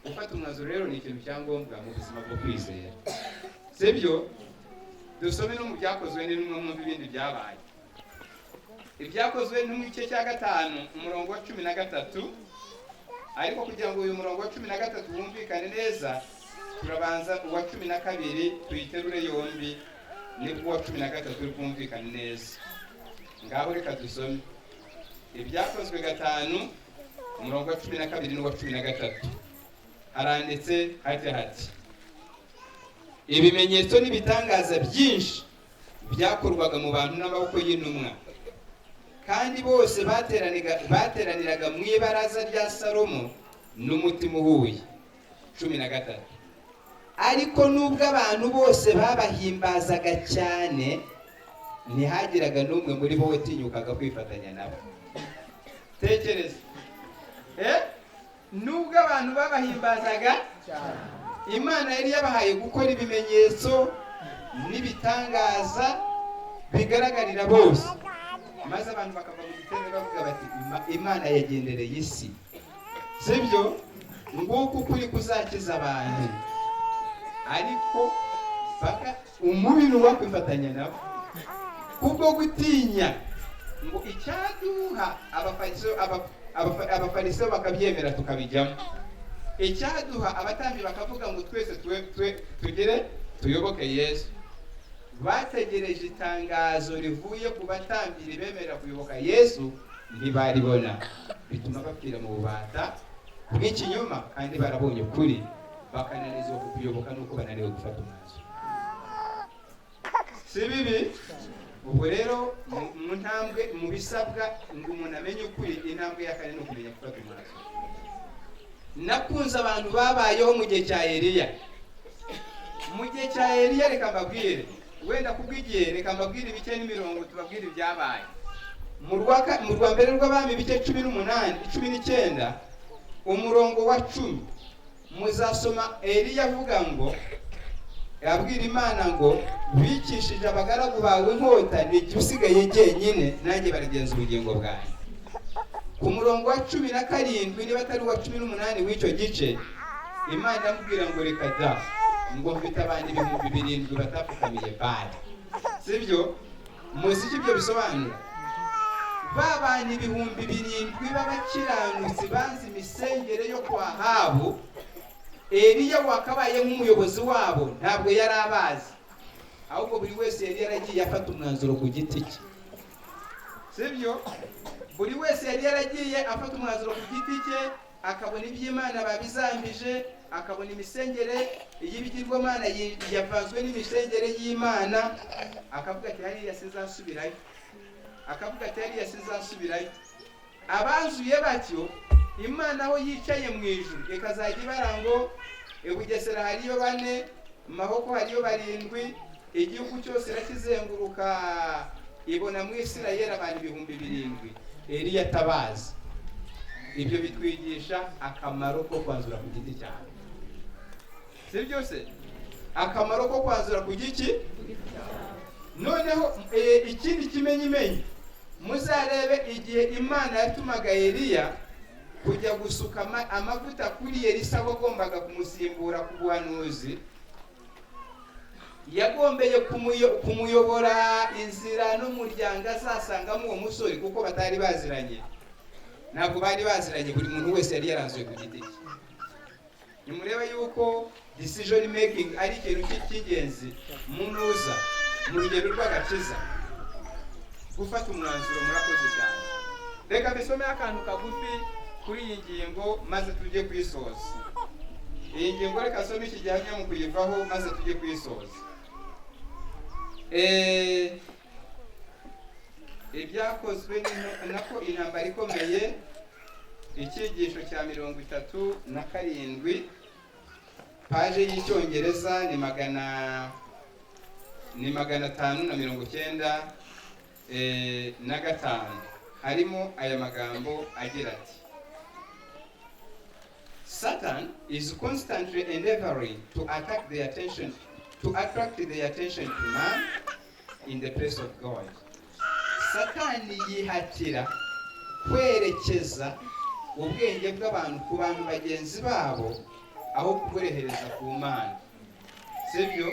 Gufata umwanzuro rero ni ikintu cya ngombwa mu buzima bwo kwizera, sibyo? Dusome no mu Byakozwe n'Intumwa, mwumve ibindi byabaye. Ibyakozwe n'Intumwa igice cya 5, umurongo wa 13. Ariko kugira ngo uyu murongo wa 13 wumvikane neza, turabanza uwa 12, tuyiterure yombi. Nibwo uwa 13 uri kumvikana neza. Ngaho reka dusome Ibyakozwe 5, umurongo wa 12 n'uwa 13. Haranditse hati hati: "Ibimenyetso n'ibitangaza byinshi byakorwaga mu bantu n'amaboko y'intumwa, kandi bose bateraniraga mu ibaraza rya Salomo n'umutima uhuye." 13: "Ariko nubwo abantu bose babahimbazaga cyane, ntihagiraga n'umwe muri bo watinyukaga kwifatanya nabo." Tekereza, nubwo abantu babahimbazaga, Imana yari yabahaye gukora ibimenyetso n'ibitangaza bigaragarira bose, maze abantu bakava mu giterane bavuga bati: "Imana yagendereye isi." Sibyo? Nguko ukuri kuzakiza abantu. Ariko baka umubiri wakwifatanya nabo kubwo gutinya ngo icyaduha abafarisayo bakabyemera tukabijyamo, icyaduha abatambyi bakavuga ngo twese tugere tuyoboke Yesu. Bategereje itangazo rivuye ku batambyi ribemerera kuyoboka Yesu, ntibaribona, bituma bapfira mu bubata bw'ikinyoma kandi barabonye ukuri, bakananizwa kukuyoboka nuko bananiwe gufata umwanzuro. Si bibi? Ubwo rero mu ntambwe, mu bisabwa ngo umuntu amenye ukuri, intambwe ya kane ni ukumenya gufata umwanzuro. Nakunze abantu babayeho mu gihe cya Eliya. Mu gihe cya Eliya, reka mbabwire, wenda kubw'igihe reka mbabwire ibice n'imirongo, tubabwire ibyabaye mu rwa mbere rw'Abami, ibice 18, 19, umurongo wa 10. Muzasoma Eliya avuga ngo, abwira Imana ngo: "Bicishije abagaragu bawe inkota, ni jye usigaye jyenyine, nanjye baragenza ubugingo bwanjye." Ku murongo wa 17, niba atari uwa 18 w'icyo gice, Imana iramubwira ngo: "Reka da," ngo: "Mfite abantu 7000 batapfukamiye Bali." Sibyo? Muzi icyo ibyo bisobanura? Ba bantu 7000 b'abakiranutsi banze imisengere yo kwa Ahabu, Eliya wakabaye nk'umuyobozi wabo ntabwo yari abazi, ahubwo buri wese yari yaragiye afata umwanzuro ku giti cye. Sibyo? Buri wese yari yaragiye afata umwanzuro ku giti cye, akabona iby'Imana babizambije, akabona imisengere y'ibigirwamana yavanzwe n'imisengere y'Imana, akavuga ati: "Hariya sinzasubirayo." Akavuga ati: "Hariya sinzasubirayo." Abanzuye batyo, Imana aho yicaye mu ijuru ikazajya ibara ngo i Bugesera hariyo bane, Mahoko hariyo barindwi, igihugu cyose irakizenguruka, ibona mu Isirayeli abantu 7000, Eliya atabazi. Ibyo bitwigisha akamaro ko kwanzura ku giti cyawe. Si byose? Akamaro ko kwanzura ku giti. Noneho ikindi kimenyimenyi, muzarebe igihe Imana yatumaga Eliya kujya gusuka amavuta kuri Elisa wagombaga kumusimbura ku buhanuzi, yagombeye kumuyobora inzira n'umuryango azasangamo uwo musore, kuko batari baziranye. Ntabwo bari baziranye, buri muntu wese yari yaranzuye ku giti cye. Nimurebe yuko decision making ari ikintu cy'ingenzi mu ntuza, mu rugendo rw'agakiza, gufata umwanzuro. Murakoze cyane. Reka mbisome akantu kagufi kuri iyi ngingo maze tujye kuyisoza. Iyi ngingo, reka nsome iki gihamya mu kuyivaho maze tujye kuyisoza. Ibyakozwe nako Intambara Ikomeye, icyigisho cya 37, page y'Icyongereza ni 595. Harimo aya magambo agira ati: "Satan is constantly endeavoring to attract the attention to man in the place of God." Satani yihatira kwerekeza ubwenge bw'abantu ku bantu bagenzi babo aho kuburehereza ku Mana. Sibyo?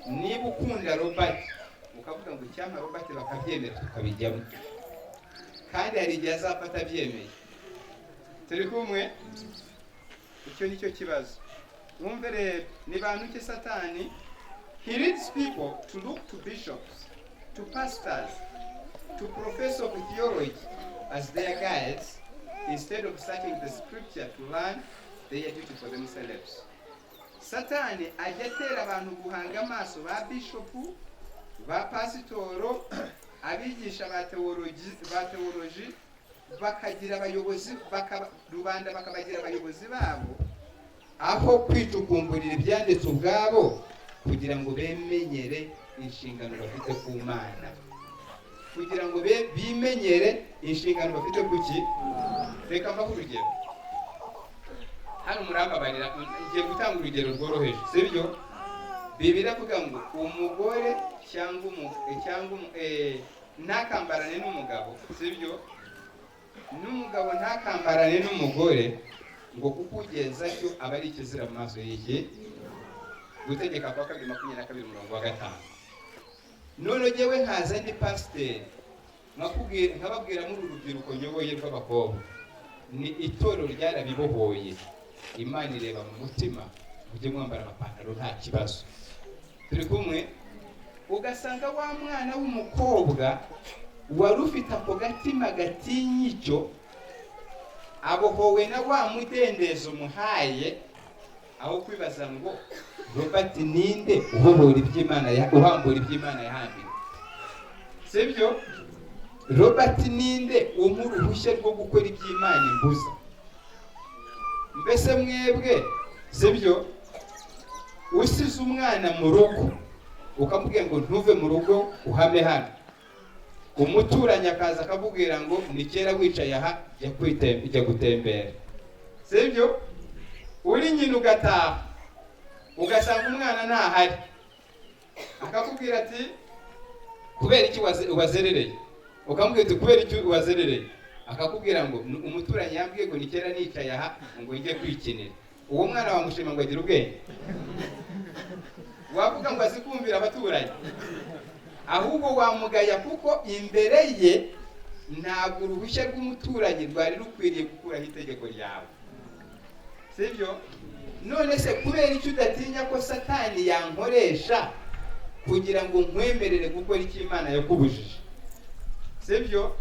Niba ukunda Robert, ukavuga ngo icyampa Robert bakabyemera tukabijyamo, kandi hari igihe azapfa atabyemeye. Turi kumwe? Icyo ni cyo kibazo. Wumve rero, ni bantu ki Satani He leads people to look to bishops, to pastors, to professors of theology as their guides instead of searching the scripture to learn their duty for themselves. Satani ajya atera abantu guhanga amaso ba bishopu, ba pasitoro, abigisha ba teoloji, bakagira abayobozi rubanda bakabagira abayobozi babo aho kwicukumburira ibyanditse ubwabo kugira ngo bemenyere inshingano bafite ku Mana, kugira ngo bimenyere inshingano bafite ku ki. Reka mbahe urugero hano, murambabarira, ngiye gutanga urugero rworoheje, sibyo? Bibiliya avuga ngo umugore cyangwa ntakambarane n'umugabo, sibyo? N'umugabo ntakambarane n'umugore, ngo kuko ugenza atyo aba ari ikizira mu maso y'iki. Gutegeka kwa Kabiri 22 umurongo wa 5. None jyewe nkaza ndi pasiteri, nkababwira muri uru rubyiruko nyoboye rw'abakobwa, ni itorero ryarabibohoye, Imana ireba mu mutima, mujye mwambara amapantaro nta kibazo, turi kumwe. Ugasanga wa mwana w'umukobwa wari ufite ako gatima gatinya icyo, abohowe na wa mudendezo umuhaye, aho kwibaza ngo: "Robert ninde ubohora iby'Imana uhambura iby'Imana yahambiriye?" Sibyo? Robert ninde umpa uruhushya rwo gukora iby'Imana imbuza? Mbese mwebwe, sibyo, usize umwana mu rugo ukamubwira ngo ntuve mu rugo, uhame hano, umuturanyi akaza akakubwira ngo ni kera wicaye aha, jya gutembera, sibyo? Uri nyina ugataha ugasanga umwana ntahari, akakubwira ati: "Kubera iki wazerereye?" Ukamubwira uti: "Kubera iki wazerereye?" Akakubwira ngo: "Umuturanyi yambwiye ngo ni kera nicaye aha, ngo njye kwikinira." Uwo mwana wamushima ngo agire ubwenge? Wavuga ngo azi kumvira abaturanyi? Ahubwo wamugaya, kuko imbere ye ntabwo uruhushya rw'umuturanyi rwari rukwiriye gukuraho itegeko ryawe, sibyo? None se kubera icyo udatinya ko Satani yankoresha kugira ngo nkwemerere gukora icyo Imana yakubujije, sibyo?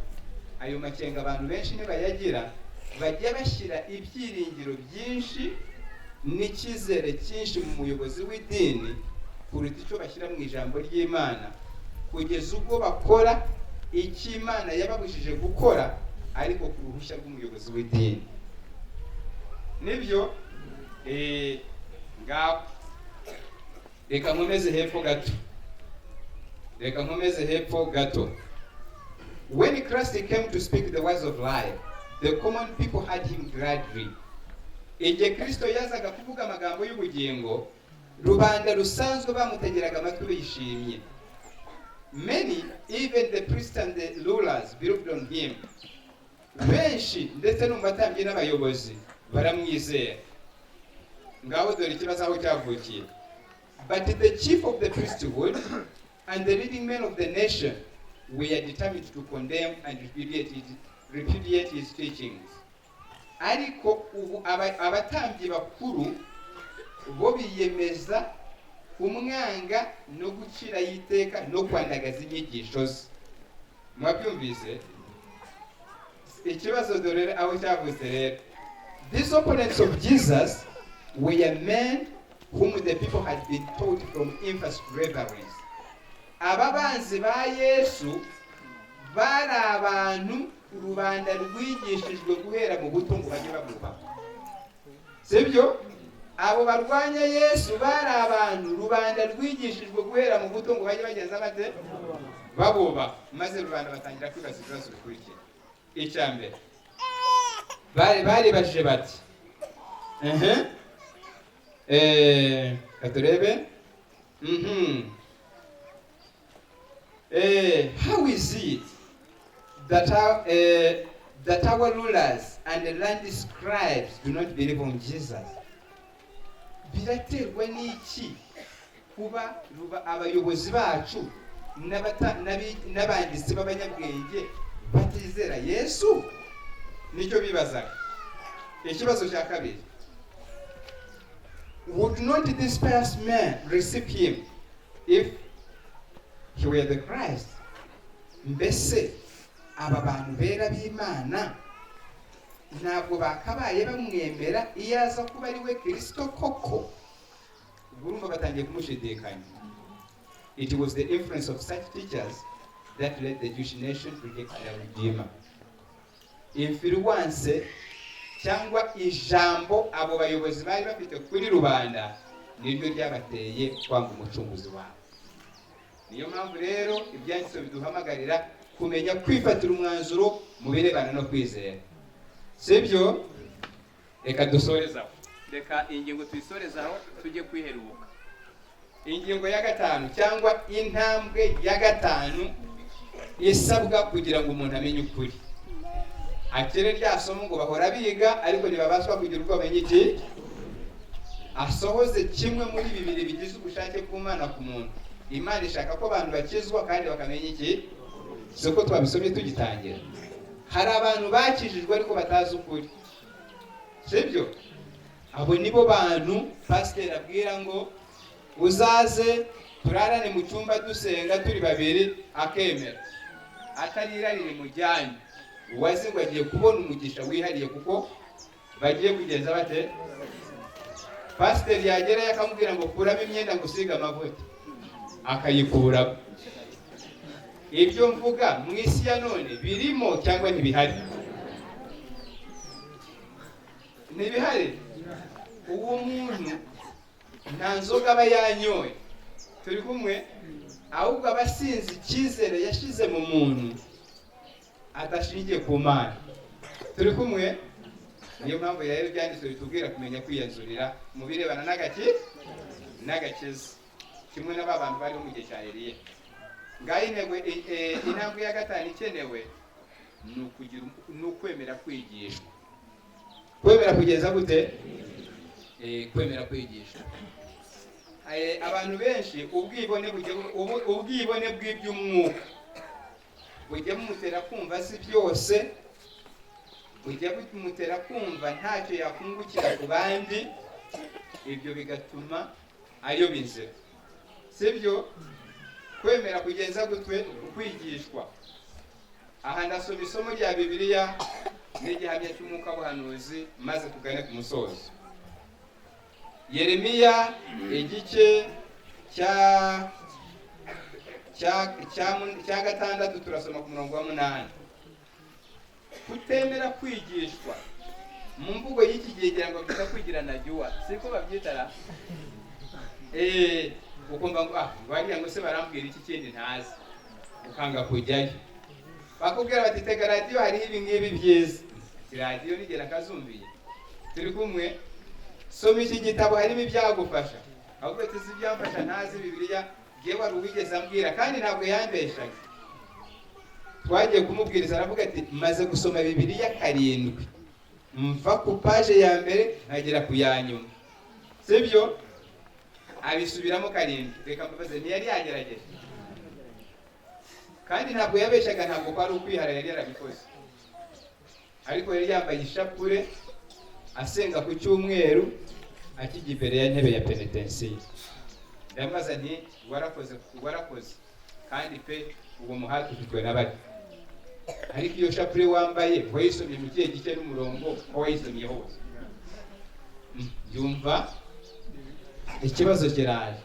Ayo makenga abantu benshi ntibayagira. Bajya bashyira ibyiringiro byinshi n'icyizere cyinshi mu muyobozi w'idini kuruta icyo bashyira mu ijambo ry'Imana, kugeza ubwo bakora icyo Imana yababujije gukora, ariko ku ruhushya rw'umuyobozi w'idini. Nibyo. Ngaho reka nkomeze hepfo gato, reka nkomeze hepfo gato. When Christ came to speak the words of life, the common people heard him gladly. Igihe Kristo yazaga kuvuga amagambo y'ubugingo, rubanda rusanzwe bamutegeraga amatwi bishimye. Many, even the priests and the rulers, believed on him. Benshi ndetse no mu batambyi n'abayobozi baramwizera. Ngaho dore ikibazo aho cyavukiye. But the chief of the priesthood and the leading men of the nation were determined to condemn and repudiate his teachings. Ariko ubu abatambyi bakuru bo biyemeza kumwanga no guciraho iteka no kwandagaza inyigisho ze. Mwabyumvise? Ikibazo dore aho cyavutse rero. These opponents of Jesus were men whom the people had been taught from infancy to reverence. Aba banzi ba Yesu bari abantu rubanda rwigishijwe guhera mu buto ngo bajye babubaha, sibyo? Abo barwanya Yesu bari abantu rubanda rwigishijwe guhera mu buto ngo bajye bagenza bate? Babubaha. Maze rubanda batangira kwibaza ibibazo bikurikira. Icya mbere bari baribajije bati ehe, reka turebe. How is it that our rulers and the learned scribes do not believe on Jesus? Biraterwa n'iki kuba ruba abayobozi bacu n'abanditsi b'abanyabwenge batizera Yesu? Nicyo bibazaga. Ikibazo cya kabiri: would not this pious man receive him? If he were the Christ, mbese aba bantu bera b'Imana ntabwo bakabaye bamwemera iyo aza kuba ari we Kirisito koko? Ubwo urumva batangiye kumushidikanya. It was the influence of such teachers that led the Jewish nation to reject their Redeemer. Influence cyangwa ijambo abo bayobozi bari bafite kuri rubanda niryo ryabateye kwanga Umucunguzi wabo. Niyo mpamvu rero Ibyanditswe biduhamagarira kumenya kwifatira umwanzuro mu birebana no kwizera, sibyo? Reka dusorezaho, reka ingingo tuyisorezaho, tujye kwiheruka. Ingingo ya gatanu cyangwa intambwe ya gatanu isabwa kugira ngo umuntu amenye ukuri, akire rya somo ngo bahora biga ariko ntibabasha kugira ubwo bamenya iki, asohoze kimwe muri bibiri bigize ubushake bw'Imana ku muntu. Imana ishaka ko abantu bakizwa kandi bakamenya iki? Si uko twabisomye tugitangira? Hari abantu bakijijwe ariko batazi ukuri, sibyo? Abo nibo bantu pasiteri abwira ngo uzaze turarane mu cyumba dusenga turi babiri, akemera atarirarire mujyanye, uwazi ngo agiye kubona umugisha wihariye kuko bagiye kugenza bate. Pasiteri yagerayo akamubwira ngo kuramo imyenda ngo usige amavuta, akayikuramo. Ibyo mvuga mu isi ya none birimo cyangwa ntibihari? Ntibihari. Uwo muntu nta nzoga aba yanyoye, turi kumwe, ahubwo aba asinze icyizere yashyize mu muntu adashingiye ku Mana. Turi kumwe? Niyo mpamvu rero Ibyanditswe bitubwira kumenya kwiyazurira mu birebana n'agakiza, kimwe n'aba bantu bariho mu gihe cya Eliya. Ngaho intego, intambwe ya gatanu ikenewe ni ukugira, ni ukwemera kwigishwa. Kwemera kugeza gute? Kwemera kwigishwa. Abantu benshi ubwibone bw'iby'umwuka bujya bumutera kumva si byose, bujya bumutera kumva ntacyo yakungukira ku bandi, ibyo bigatuma ayoba inzira, sibyo? Kwemera kugenza gutwe? Kwigishwa. Aha ndasoma isomo rya Bibiliya n'igihamya cy'umwuka w'ubuhanuzi, maze tugane ku musozo. Yeremiya igice cya 6, turasoma ku murongo wa 8. Kutemera kwigishwa mu mvugo y'iki gihe ngira ngo babyita kwigira na juwa, siko babyitara? Ukumva ngo wagira ngo se barambwira iki kindi ntazi, ukanga kujyayo. Bakubwira bati tega radiyo hariho ibi ngibi byiza, radiyo nigera akazumviye. Turi kumwe? Soma iki gitabo harimo ibyagufasha, ahubwo tuzi ibyamfasha ntazi Bibiliya. Ngewe wari uwigeze ambwira kandi ntabwo yambeshaga. Twagiye kumubwiriza aravuga ati maze gusoma Bibiliya 7, mva ku paje ya mbere nkagera ku ya nyuma, sibyo? Abisubiramo 7. Reka mbabaze, ntiyari yagerageje? Kandi ntabwo yabeshaga, ntabwo kwari ukwihara, yari yarabikoze. Ariko yari yambaye ishapure asenga ku cyumweru, akijya imbere ya ntebe ya penetensiyo. Ndamubaza nti warakoze, warakoze kandi pe, uwo muhati ufitwe na bake, ariko iyo shapure wambaye wayisomye mu kihe gice n'umurongo ko wayisomye hose? Yumva ikibazo kiraje.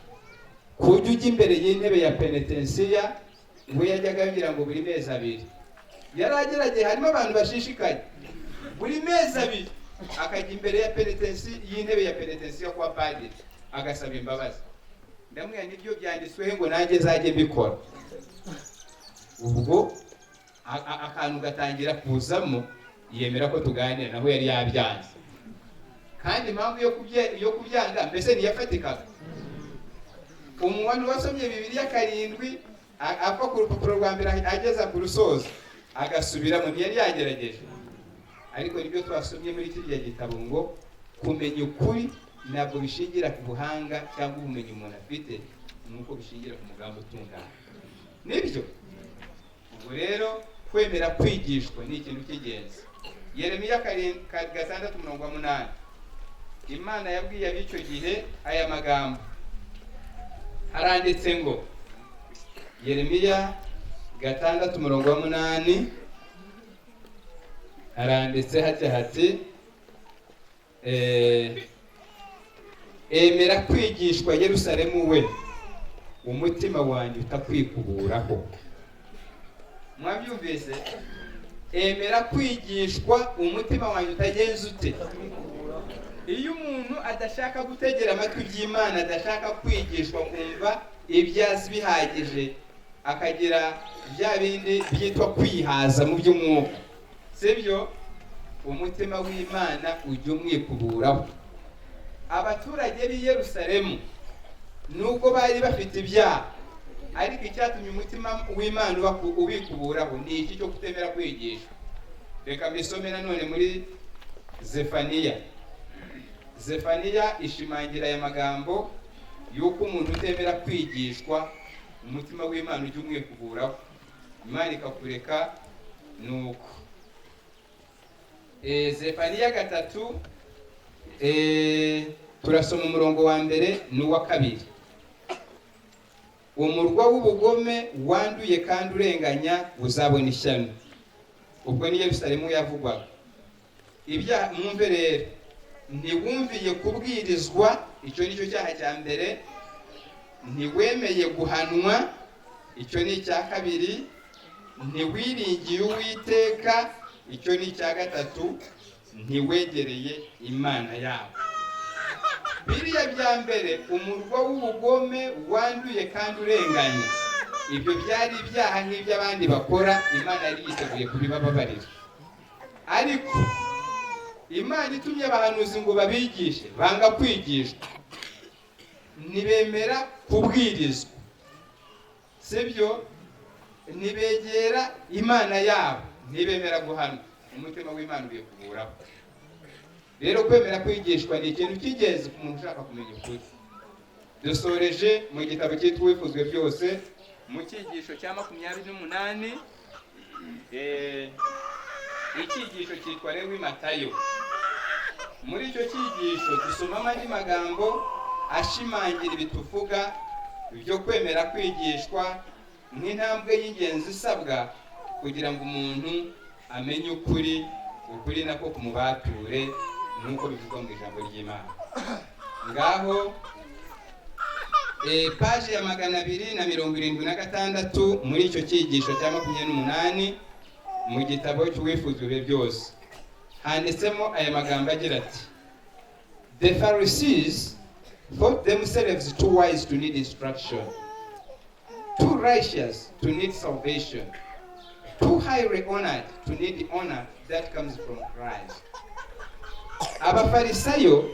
Kujya ujya imbere y'intebe ya penetensiya, we yajyaga abwira ngo buri mezi 2 yari agerageye, harimo abantu bashishikaye, buri mezi 2 akajya imbere ya penetensi y'intebe ya penetensiya kwa padiri agasaba imbabazi. Ndamubwira nibyo byanditsweho ngo nanjye nzajye mbikora. Ubwo akantu gatangira kuzamo, yemera ko tuganira, naho yari yabyanze. Kandi impamvu yo kubyanga mbese ntiyafatikaga. Umuntu wasomye Bibiliya 7 apfa ku rupapuro rwa mbere ageza ku rusozo agasubiramo, ntiyari yagerageje. Ariko nibyo twasomye muri kiriya gitabo ngo kumenya ukuri ntabwo bishingira ku buhanga cyangwa ubumenyi umuntu afite, ni uko bishingira ku mugambi utunganye. Nibyo. Ubwo rero kwemera kwigishwa ni ikintu cy'ingenzi. Yeremiya 6 umurongo wa 8, Imana yabwiye ab'icyo gihe aya magambo. Haranditse ngo, Yeremiya 6 umurongo wa 8, haranditse hatya hati: "Emera kwigishwa, Yerusalemu we, umutima wanjye utakwikuburaho." Mwabyumvise? Emera kwigishwa, umutima wanjye utagenza ute? Iyo umuntu adashaka gutegera amatwi by'Imana, adashaka kwigishwa, kumva ibyo azi bihagije, akagira bya bindi byitwa kwihaza mu by'umwuka, sibyo? Umutima w'Imana ujya umwikuburaho. Abaturage b'i Yerusalemu, nubwo bari bafite ibyaha, ariko icyatumye umutima w'Imana ubikuburaho ni iki cyo kutemera kwigisha. Reka mbisome nanone muri Zefaniya. Zefaniya ishimangira aya magambo y'uko umuntu utemera kwigishwa, umutima w'Imana ujya umwikuburaho, Imana ikakureka. Nuko Zefaniya 3, turasoma umurongo wa 1 n'uwa 2. "Umurwa w'ubugome wanduye kandi urenganya uzabona ishyano." Ubwo ni Yerusalemu yavugwaga. Ibyaha, mwumve rero: ntiwumviye kubwirizwa, icyo ni cyo cyaha cya mbere. Ntiwemeye guhanwa, icyo ni icya kabiri. Ntiwiringiye Uwiteka, icyo ni icya gatatu. Ntiwegereye Imana yabo. Biriya bya mbere, umurwa w'ubugome wanduye kandi urenganya, ibyo byari ibyaha nk'iby'abandi bakora, Imana yari yiteguye kubibababarira. Ariko Imana itumye abahanuzi ngo babigishe, banga kwigishwa, ntibemera kubwirizwa, sibyo? Ntibegera Imana yabo, ntibemera guhanwa, umutima w'Imana ubikuburaho. Rero kwemera kwigishwa ni ikintu cy'ingenzi ku muntu ushaka kumenya ukuri. Dusoreje mu gitabo cyitwa Uwifuzwe Byose, mu cyigisho cya 28. Icyigisho cyitwa Lewi Matayo. Muri icyo cyigisho dusomamo andi magambo ashimangira ibi tuvuga byo kwemera kwigishwa nk'intambwe y'ingenzi isabwa kugira ngo umuntu amenye ukuri, ukuri nako kumubature, nk'uko bivugwa mu ijambo ry'Imana. Ngaho paji ya 276 muri icyo cyigisho cya 28 mu gitabo cy'Uwifuzwa Ibihe Byose, handitsemo aya magambo agira ati: "The Pharisees thought themselves too wise to need instruction, too righteous to need salvation, too highly honored to need the honor that comes from Christ." Abafarisayo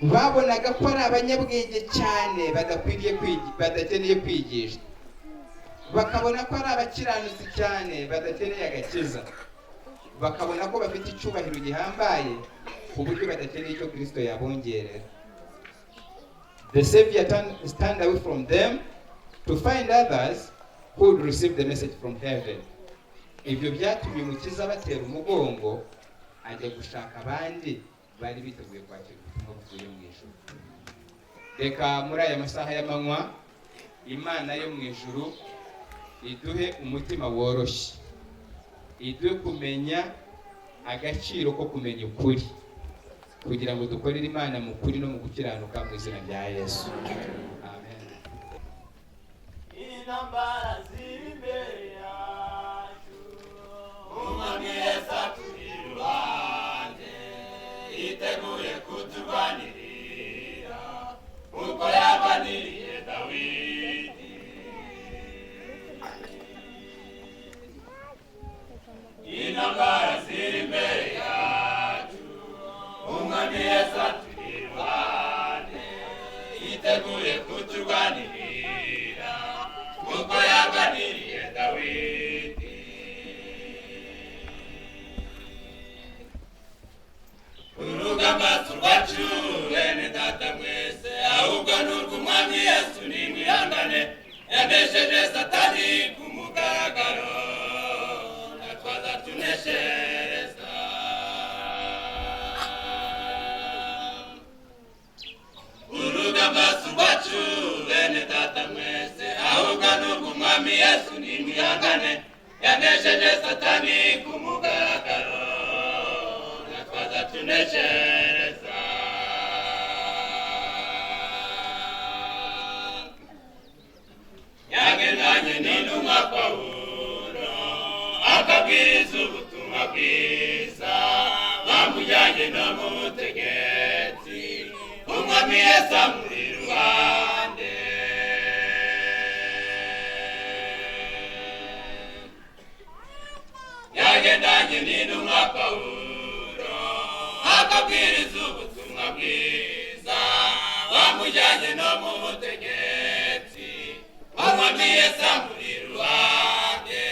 babonaga ko ari abanyabwenge cyane badakwiriye badakeneye kwigishwa, bakabona ko ari abakiranutsi cyane badakeneye agakiza, bakabona ko bafite icyubahiro gihambaye ku buryo badakeneye icyo Kristo yabongerera. The Savior turned away from them to find others who would receive the message from heaven. Ibyo byatumye Umukiza batera umugongo, ajya gushaka abandi bari biteguye kwakira ubutumwa buvuye mu ijuru. Reka muri aya masaha y'amanywa Imana yo mu ijuru iduhe umutima woroshye, iduhe kumenya agaciro ko kumenya ukuri, kugira ngo dukorere Imana mu kuri no mu gukiranuka, mu izina rya Yesu, amen. Intambara ziri imbere yacu, Umwami Yesu aturi iruhande, yiteguye kuturwanirira uko yarwaniriye Dawidi. Intambara ziri imbere yacu, Umwami Yesu aturi iruhande, yiteguye kuturwanirira kuko yarwaniriye Dawidi. Urugamba si urwacu, bene data mwese, ahubwo ni urw'Umwami Yesu. Nimwihangane, yanesheje Satani ku mugaragaro, natwe azatuneshereza. Urugamba si urwacu, bene data. nimwihangane, yanesheje Satani ku mugaragaro, natwe azatuneshereza. Yagendanye n'intumwa Pawulo, akabwiriza ubutumwa bwiza, bamujyanye no mu butegetsi, Umwami Yesu amuri iruhande. Yagendanye n'intumwa Pawulo, akabwiriza ubutumwa bwiza, bamujyanye no mu butegetsi, Umwami Yesu amuri iruhande.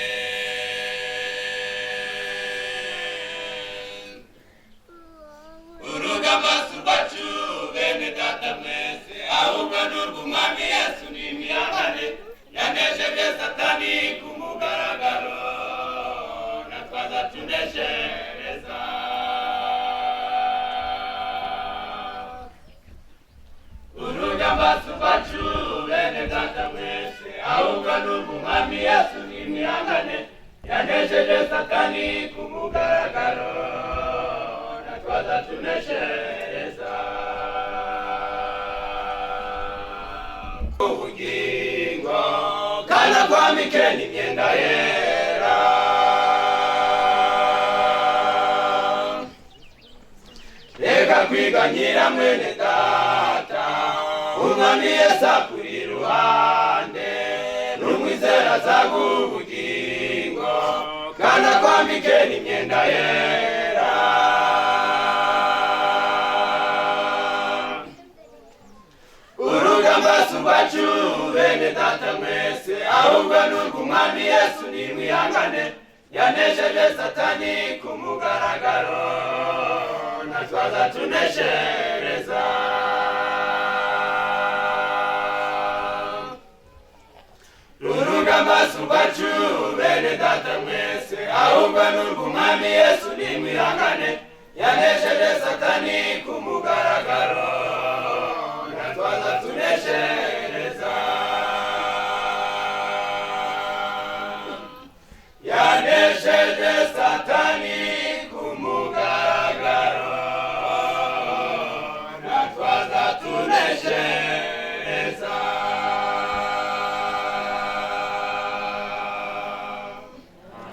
Urugamba si urwacu bene data mwese, ahubwo ni urw'Umwami Yesu, nimwihangane, yanesheje Satani ku mugaragaro, natwe azatuneshereza. Urugamba si urwacu bene data mwese, ahubwo ni urw'Umwami Yesu, nimwihangane, yanesheje Satani ku mugaragaro, natwe azatuneshereza. Ubugingo kandi akwambike n'imyenda yera, reka kwiganyira mwene data, Umwami Yesu akuri iruhande, n'umwizera azaguha ubugingo kandi akwambike n'imyenda yera. Urugamba si urwacu bene data mwese, ahubwo ni urw'Umwami Yesu, nimwihangane, yanesheje Satani ku mugaragaro, natwe azatuneshereza. Urugamba si urwacu bene data mwese, ahubwo ni urw'Umwami Yesu, nimwihangane, yanesheje Satani ku mugaragaro, natwe azatuneshereza.